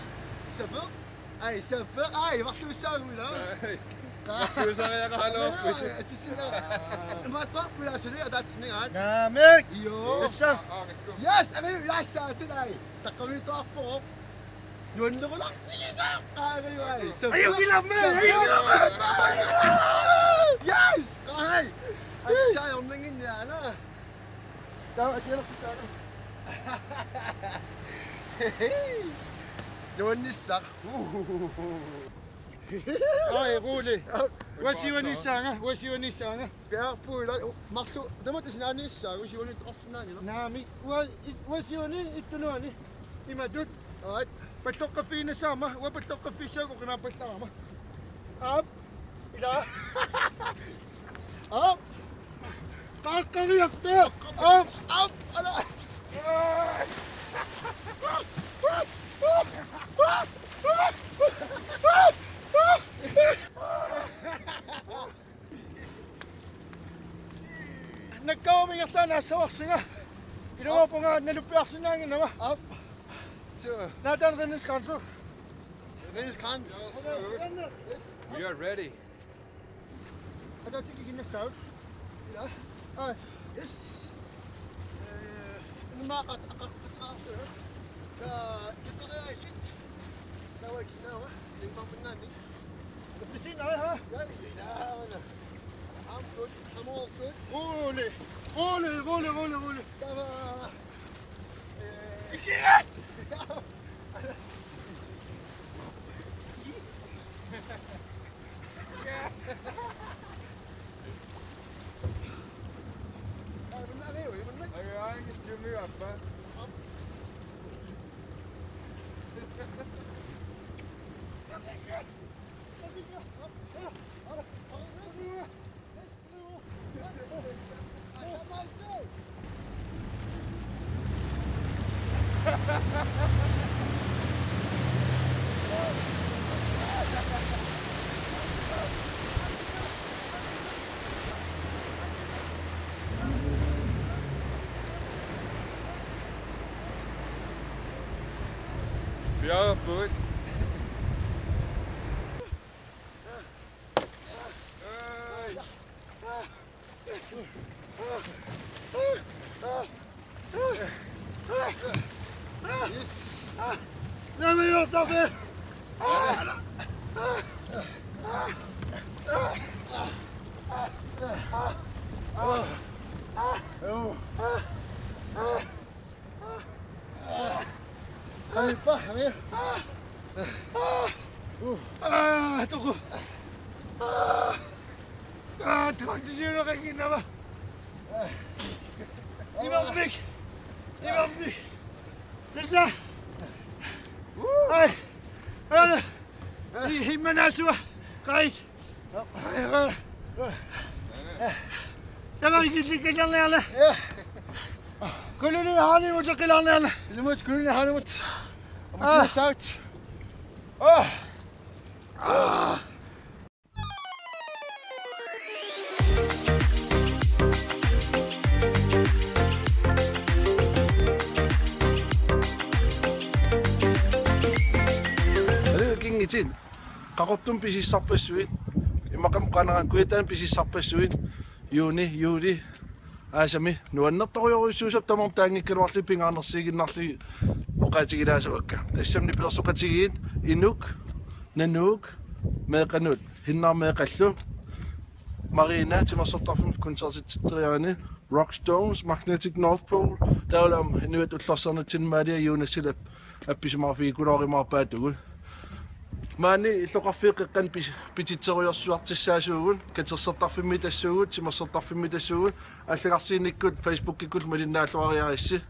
Sapeq? Ai, sapeq, ai, marluussaagut ilaa. Ai. Marluusariaqaraluarpusi. Ai, atissinnaavoq. Imaattuarput ilaa suli ataatsinnigaat. Naamik. Io. Tassa. Yes, ai, ilaassaat ilaa. Taqqaviittuarpoq. Nuannerulaartigisaq. Ai, ai, ai. Sapeq. Ajugilamme, sapeq, ajugilamme. Sapeq. Yes. Ai. Ai, sai ornanginniana. Taava asialersussaanga. Nuannissaq. Ai, Ruli. Uanga siuanissaanga, uanga siuanissaanga. Piaarpugut ilaa, marluk, tamatta sinaaniissaaq, uanga siuanittoqarsinnaanngilaq. Naamik, uanga, uanga siuani ittunuani. Imatut. Aat. Palloqqaffiginnassaanga, uanga palloqqaffissaagut oqinaappallarama. Aap. Ilaa. Aap. Qaaqqariartoq. Aap, aap, ala. Nakkarumingertaa naassavarsinga. Iluarpunga naluppiarsinnaannginnama. Aap. Suu. Naataani Rinnes Kranz. Rinnes Kranz. We are ready. Ataatsip ikinnassaagut. Ilaa. Ai. Yes. Eh, imaaqat aqaqqatsaarsuuna. Ta ikiqariaassit. Taava ikinnaavat. Imamminnaanni. Appelsin, ai, ha? Ja, ja, ja. I'm good. I'm all good. Rolig. Rolig, rolig, rolig, rolig. Taava. Eh. Ikiqat! Piareerpugut. Ai, pa, a ver. Ah, toqu. Ah, toqu, tisiuneqannginnama. Imermik. Imermik. Tassa. Ai. Ai. I-, immanaasua. Qait. Tamakku ikillikkallarniarna. Ja. Kulini haanimut eqqilaarniarna. Ilumut kulini haanimut. Ah. Amutissaat. Ah. Ah. Aluu, kingitit. Qaqortumi pisissarpassuit, immaqa qanoq, Kujataani pisissarpassuit, juuni, juuli, aasami nuannertorujussuussapput, tamarmik taanngikkaluarlugit pingaarnersiiginnarlugit oqaatigilaassuakka. Tassami nipilersoqatigiit Inuk, Nanuuk, meeqqanut Hinnaaq meeqqallu, Marina timersortarfimmi koncertitseriarani, Rockstones, Magnetic North Pole, taavalu aamma inuit ullorsiornitsinni Malia Jonasip appisimaarfigikulaarimaarpaatigut. Maani illoqarfiit qeqqani pis-, pititseriarsuartussaasugut, katersortarfimmiitassuugut, timersortarfimmiitassuugut, allagarsiinikkut, Facebookikkut malinnaalluariaritsi,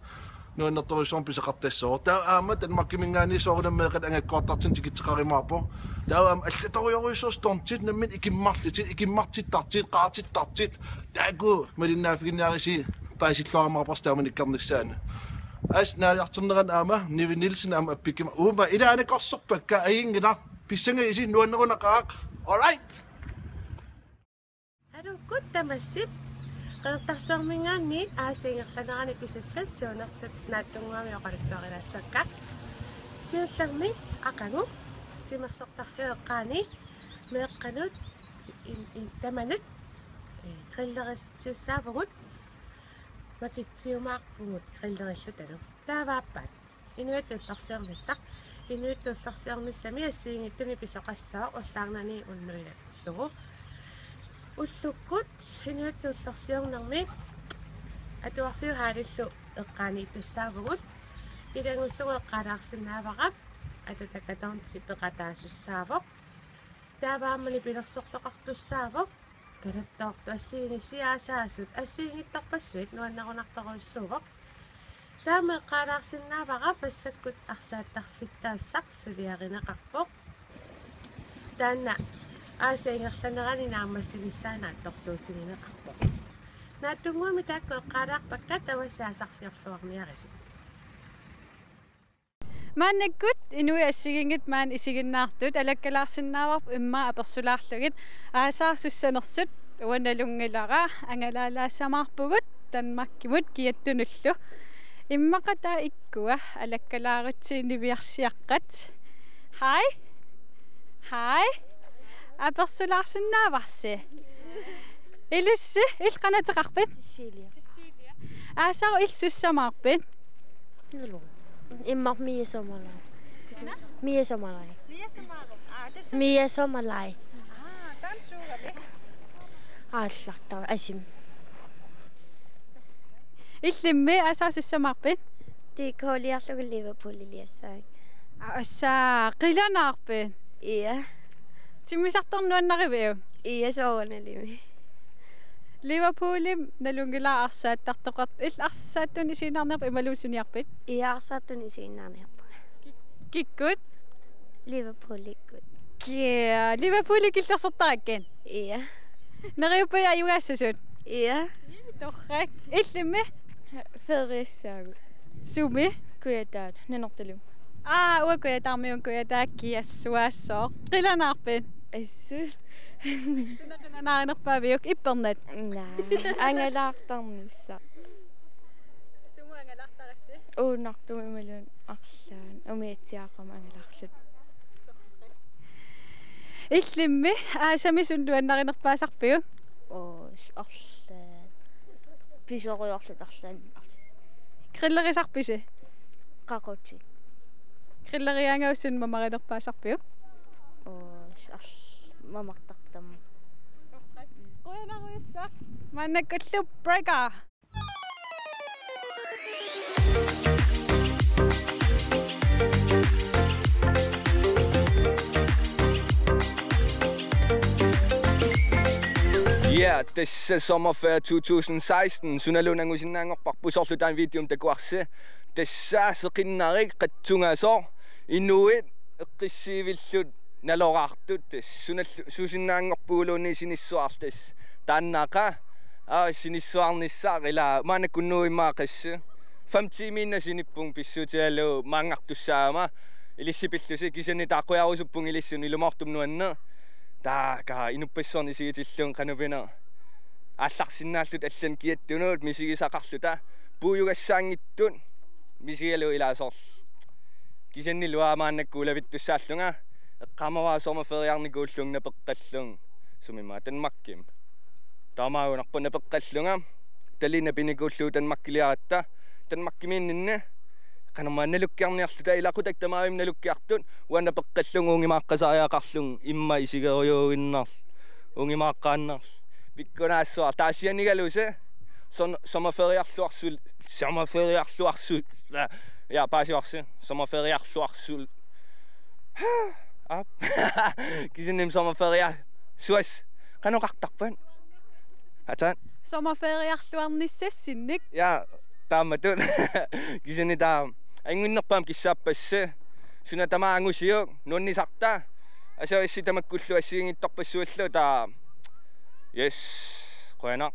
nuannertorujussuarmik pisoqartassooq. Taava aamma Danmarkiminngaanniit soorunami meeqqat angakkoortartut tikitseqarumaarput. Taava aamma allatorujussuuvoq, stontit namminneq ikimmarlutit, ikimmartittartut, qaartittartut, taakku malinnaaffiginniaritsi paasilluarumaarparsi taamanikkornissaanut. Assut naaliartornerani aamma Nivi Nielsen aamma appikkuma. Uuma ilaana korsorpakka, ajunngilaq. Pissanganisi, nuannerunaqaaq. All right. Aluukkut tamassi Qeqertarsuarminngaanniit aasiit ingerlaneranni pisussat siunersut Naattunnguami oqaluttuarilaassavakka. Siullermik aqagu timersortarfiup eqqaani meeqqanut in-, in-, tamanut, eh, grillerisitsisussaavugut, makitsiumaarpugut grillerilluta. Taava aappaat Inuit Ullorsiornissaq. Inuit Ullorsiornissami assigiinngitsunik pisoqassaaq ullaarnani unnuilakullugu. Ullukkut Inuit Ullorsiornermi atuarfiup hallillu eqqaaniittussaavugut. Ilagullugu eqqaalaarsinnaavara Atatakatonsi peqataasussaavoq. Taava aamma nipilersortoqartussaavoq. Kalattoortut assigiinngitsut aasaasut assigiinngitsorpassuit nuannerunartorujussuuvoq. Taama eqqaalaarsinnaavara massakkut arsaattarfittaassaq suliarineqarpoq. Taanna aasiit ingerlaneranni naammassinissaa naatsorsuutigineqarpoq. Naattunnguami taakku eqqaalaarpakka, tamassi aasarsiorluarniarisi. Maannakkut inuit assigiinngitsut maani isiginnaartut alakkalaarsinnaavarput immaqa apersulaarlugit. Aasaarsussanersut uanga nalunngilara, angalaalaassamaarpugut Danmarkimut kiattunullu. Immaqa taava ikkua alakkalaarutsigit niviarsiaqqat. Hej. Hej. Apersulaarsinnaavarsi? Ilissi, illit qanoq ateqarpit? Cecilia. Cecilia. Aasaaruk, illit sussamaarpit? Nalunaq. Immaqa Mia Sommerlai. Sina? Mia Sommerlai. Mia Sommerlai. Aa, tassa Mia Sommerlai. Aa, taanna suugami? Aallartara, Asim. Illimmi, aasaaruk, sussamaarpit? T K-liarlugu Liverpooliliassaanga. Aa, tassa qilanaarpit? Ia. Timmisartoq nuannariviuk? Ia, soorunalimi. Liverpoolimi nalunngilara arsaattartoqart-, illit arsaattunik isiginnaarniarpit imaluunniit suniarpit? Ia, arsaattunik isiginnaarniarpunga. Ki-, kikkut? Liverpoolikkut. Kia, Liverpooli killersortarakkit? Ia. Neriuppunga ajugaassasut? Ia. Torrak. Illimmi? Feriassaagut. Sumi? Kujataata, Nanortalimmi. Aa, uanga Kujataarmiuunga, Kujataa kiassuaassooq. Qilanaarpit? Assut. Suna qilanaarinerpaaviuk, ippernat? Naa, angalaartarnissaq. Sumut angalaartarassi? Uunartumik imaluunniit arlaannik, umiatsiaaqarami angalaarluta. Illimmi, aasami suna nuannarinerpaasarpiuk? Oo, s-, arlaat. Pisoriarluta arlaannik. Grillerisarpisi? Qaquti. Grilleriaangavissi suna mamarinerpaasarpiuk? Oo, s-, arl-, mamartartarmat. Qujanarujussuaq. Maannakkullu breaker. Ja, tassa sommerferie to tusind seksten, sunaluunniit angusinnaanngorparput, soorlu taanna videomi takuarsi. Tassa seqinnarik qatsungasoq, inuit eqqissivillu naloraartut, tassa sunallu suusinnaanngorpuguluunniit sinissuarlu, tassa taannaqa, aa, sinissuarnissaq, ila maannakkut unnugu immaqa qassit, fem tiimiinnaq sinippunga, pissuutigalugu maanngartussaagama, ilissi pillusi, kisianni taava qujarusuppunga ilissi una ilumoortumik nuanneq. Taava inuppassuarnut isigitillugu qanoq pineq. Aallarsinnaalluta allanik kiattunut misigisaqarluta. Puiugassaanngitsut misigalugu ilaa soorlu. Kisianni ilaa maannakkut ulavittussaallunga. Eqqaamavara sommerferiarnikuullunga napeqqallunga. Sumimmaqa Danmarkimi. Taamaagunarpoq napeqqallunga. Tallinna pinikuullugu Danmarkiliaratta. Danmarkimiinninni. Qanormaa nalukkiarniarluta, ilaquttakka tamavimmik nalukkiartut. Uanga napeqqallunga uungimaaqqasariaqarlunga immaqa isigerujuuinnarlugu. Uungimaaqqaannarlugu. Pikkunaassuar. Taasianigalusi. Son-, sommerferiarluarsul-, sommerferiarluarsul-, ja, paasivarsi. Sommerferiarluarsul-, aap. Kisianni sommerferia-, suas. Qanoq oqartarpat? Ataan. Sommerferiarluarnissassinnik. Ja, taamatut. Kisianni taava. Angunnerpaam kissaappassi. Suna tamaat angusiuk, nuannisarta. Asoissi tamakkullu assigiinngitsorpassuillu taava. Yes, qujanaq.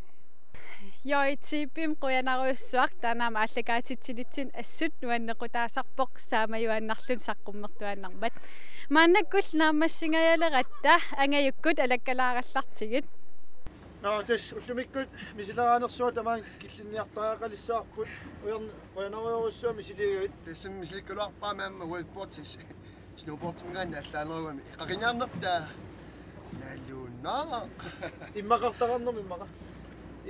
J T B-mi qujanarujussuaq, taanna aamma aallakaatitsinitsinni assut nuannequtaasarpoq saamajuaannarluni saqqummertuaannarmat. Maannakkullu naammassingajaleratta angajukkut alakkalaarallartigit. Nå, tassa ullumikkut misileraanersuaq tamaanga killinniartariaqalissavarput. Ujarn-, qujanarujussuaq misiliigavit. Tassami misilikkaluarpara aamma wakeboardis. Snowboardiminngaanniit allaanerugami. Qaqinniarnertaa. Nalunaaq. Immaqartaqarnermi immaqa.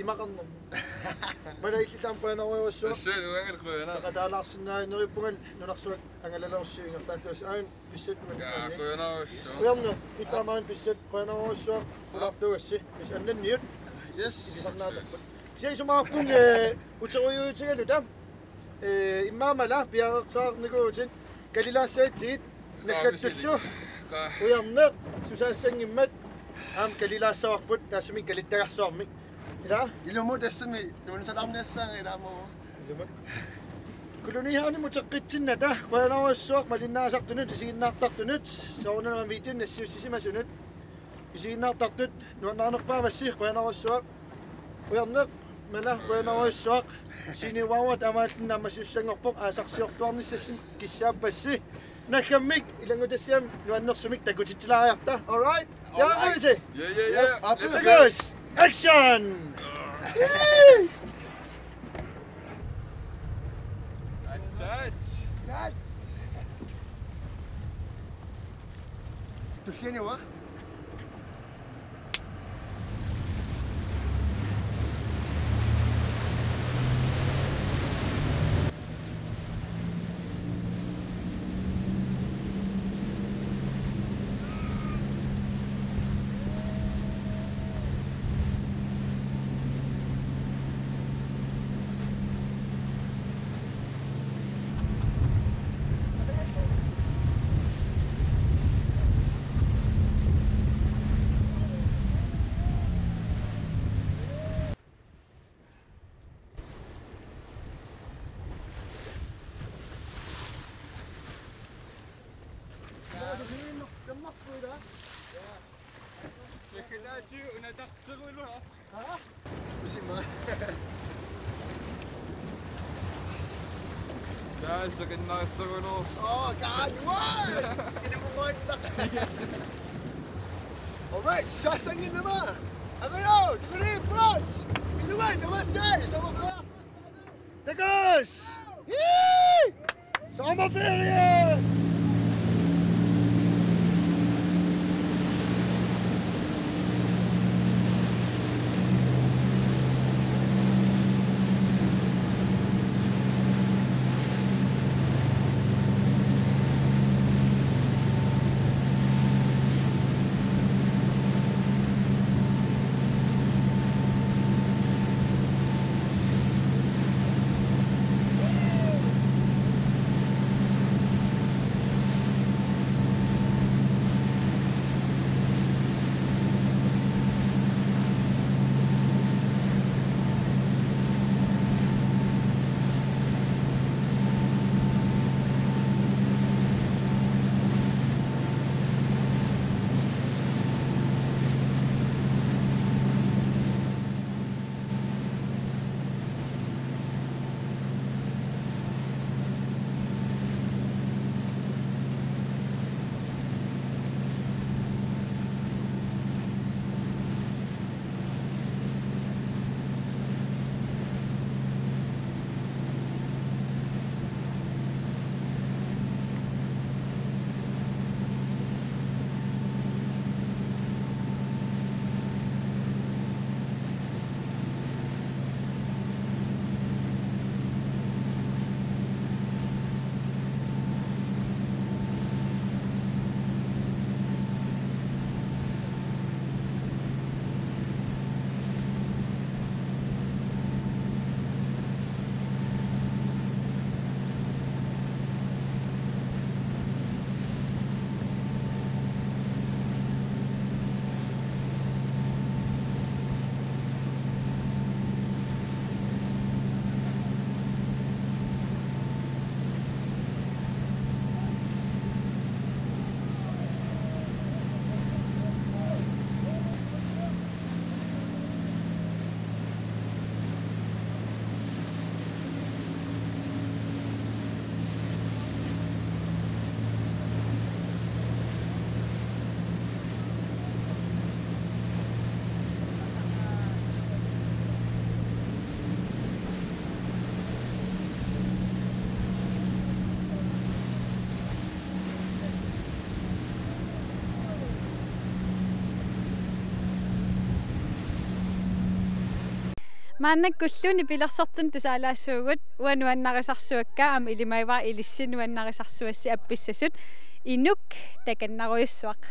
Immaqarnermi. Mala illit aamma qujanarujussuaq. Tassa uangalu qujanaq. Peqataalaarsinnaaneruppara nunarsuaq angalalerussiu ingerlaattuassi. Aajuna pissat. Jaa, qujanarujussuaq. Ujarneq, illit aamma pissat, qujanarujussuaq, qulartugassi, is annanniut. Yes. Ilisarnaaterput. Kisianni isumaqarpunga, eh, uterujuutigaluta. Eh, immaqa mala, piareersaarnikuuvutit, kalilaassaatsigit, naggattullu. Qaa. Ujarneq, susaassanngimmat, aamma kalilaassavarput, taassuma kalittagarsuarmik. Ila? Ilumut tassami, nuannisalaarniassaanga ilaamuu. Ilumut. Kolonihavenimi uteqqitsinnata, qujanarujussuaq malinnaasartunut, isiginnaartartunut, soorunami videot nassiussisimasunut. Isiginnaartartut, nuannaarnerpaamassi, qujanarujussuaq. Ujarneq, mala, qujanarujussuaq. Siniuaruat amaalin naammassisussanngorpoq, aasarsiortuarnissassi kissaappassi. Naggammik, ilanngutassiami nuannersumik takutitsilaariarta. All right? All right. Jaavisi? Yeah, yeah, yeah. Yep, let's go. Let's go. Action! Yay! Touch, touch. Tulliani va? Kusima. Jaa, seqinnarissaguloorpoq. Oh, God, what? Ilumut. All right, sasanginama. Amayo, tikuli, bronze. Ilumut, namasai, sama. Takuss! Yee! Sommerferie! Maannakkullu nipilersortut tusaalaassaagut, uanga nuannarisarsuakka aamma ilimagivara ilissi nuannarisarsuassi appissasut, inuk takannarujussuaq.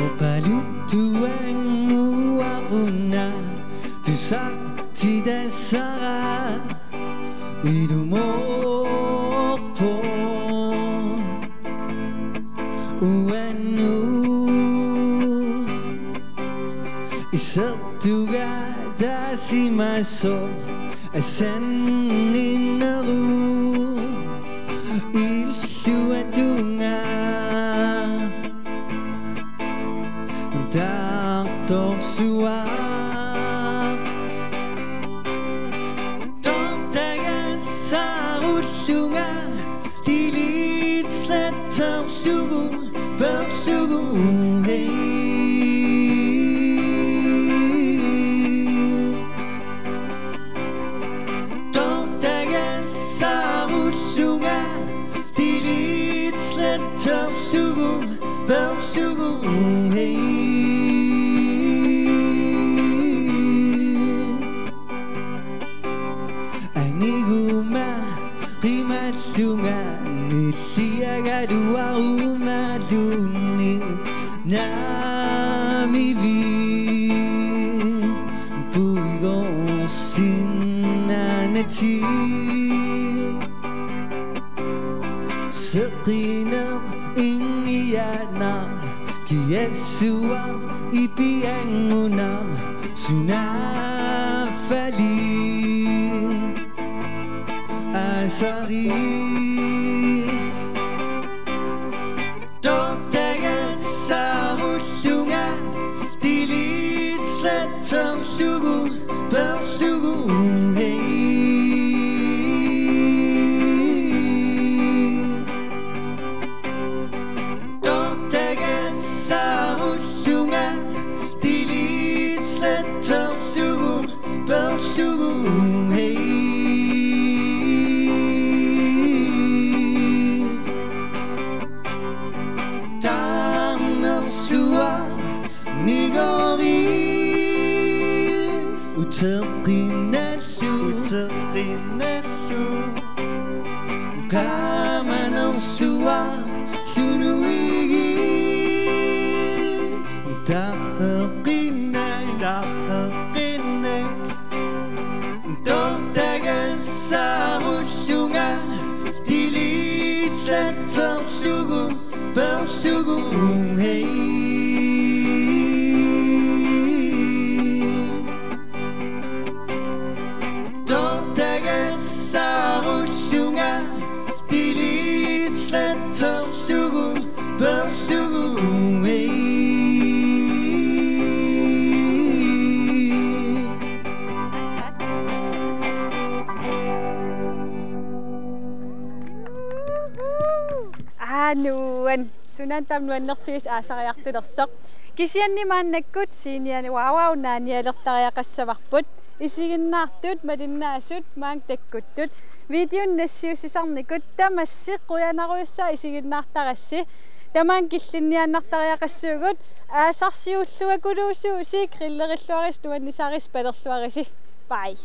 Oqaluttuanguaquna tusartitassara ilumoorpoq uannut isertugaasimasoq asanninnerup illuatungaa taartorsuaq. Tortagassarullunga delete sletterlugu peerlugu uhei. Tortagassarullunga delete sletterlugu peerlugu uhei. Aniguma qimallunga nilliagaluarumalunni naamivik puigorsinnaanertik. Seqineq ingianaq kiassuaq ipiangunaq sunaaffa asarit. Tortagassarullunga delete sletterlugu peerlugu uhei. Tortagassarullunga delete sletterlugu peerlugu uhei. Taarnersuaq nigoriit uteqqinnallu, uteqqinnallu. Qaamanersuaq sunuigiit tarreqqinnak, tarreqqinnak. Tortagassarullunga delete sletterlugu peerlugu uhei. Tortagassarullunga delete sletterlugu peerlugu uhei. Aa, nuan. Sunaana taama nuannertigisoq aasariartulersoq. Kisianni maannakkut seniani Wow Wow naanialertariaqassavarput. Isiginnaartut malinnaasut maanga takkuttut. Videonik nassiussisarnikut tamassi qujanarujussuaq isiginnaartarassi. Tamaanga killinniaannartariaqassuugut, aasarsiulluakuluusuusi, grillerilluarisi, nuannisarisi, palerluarisi. Bye.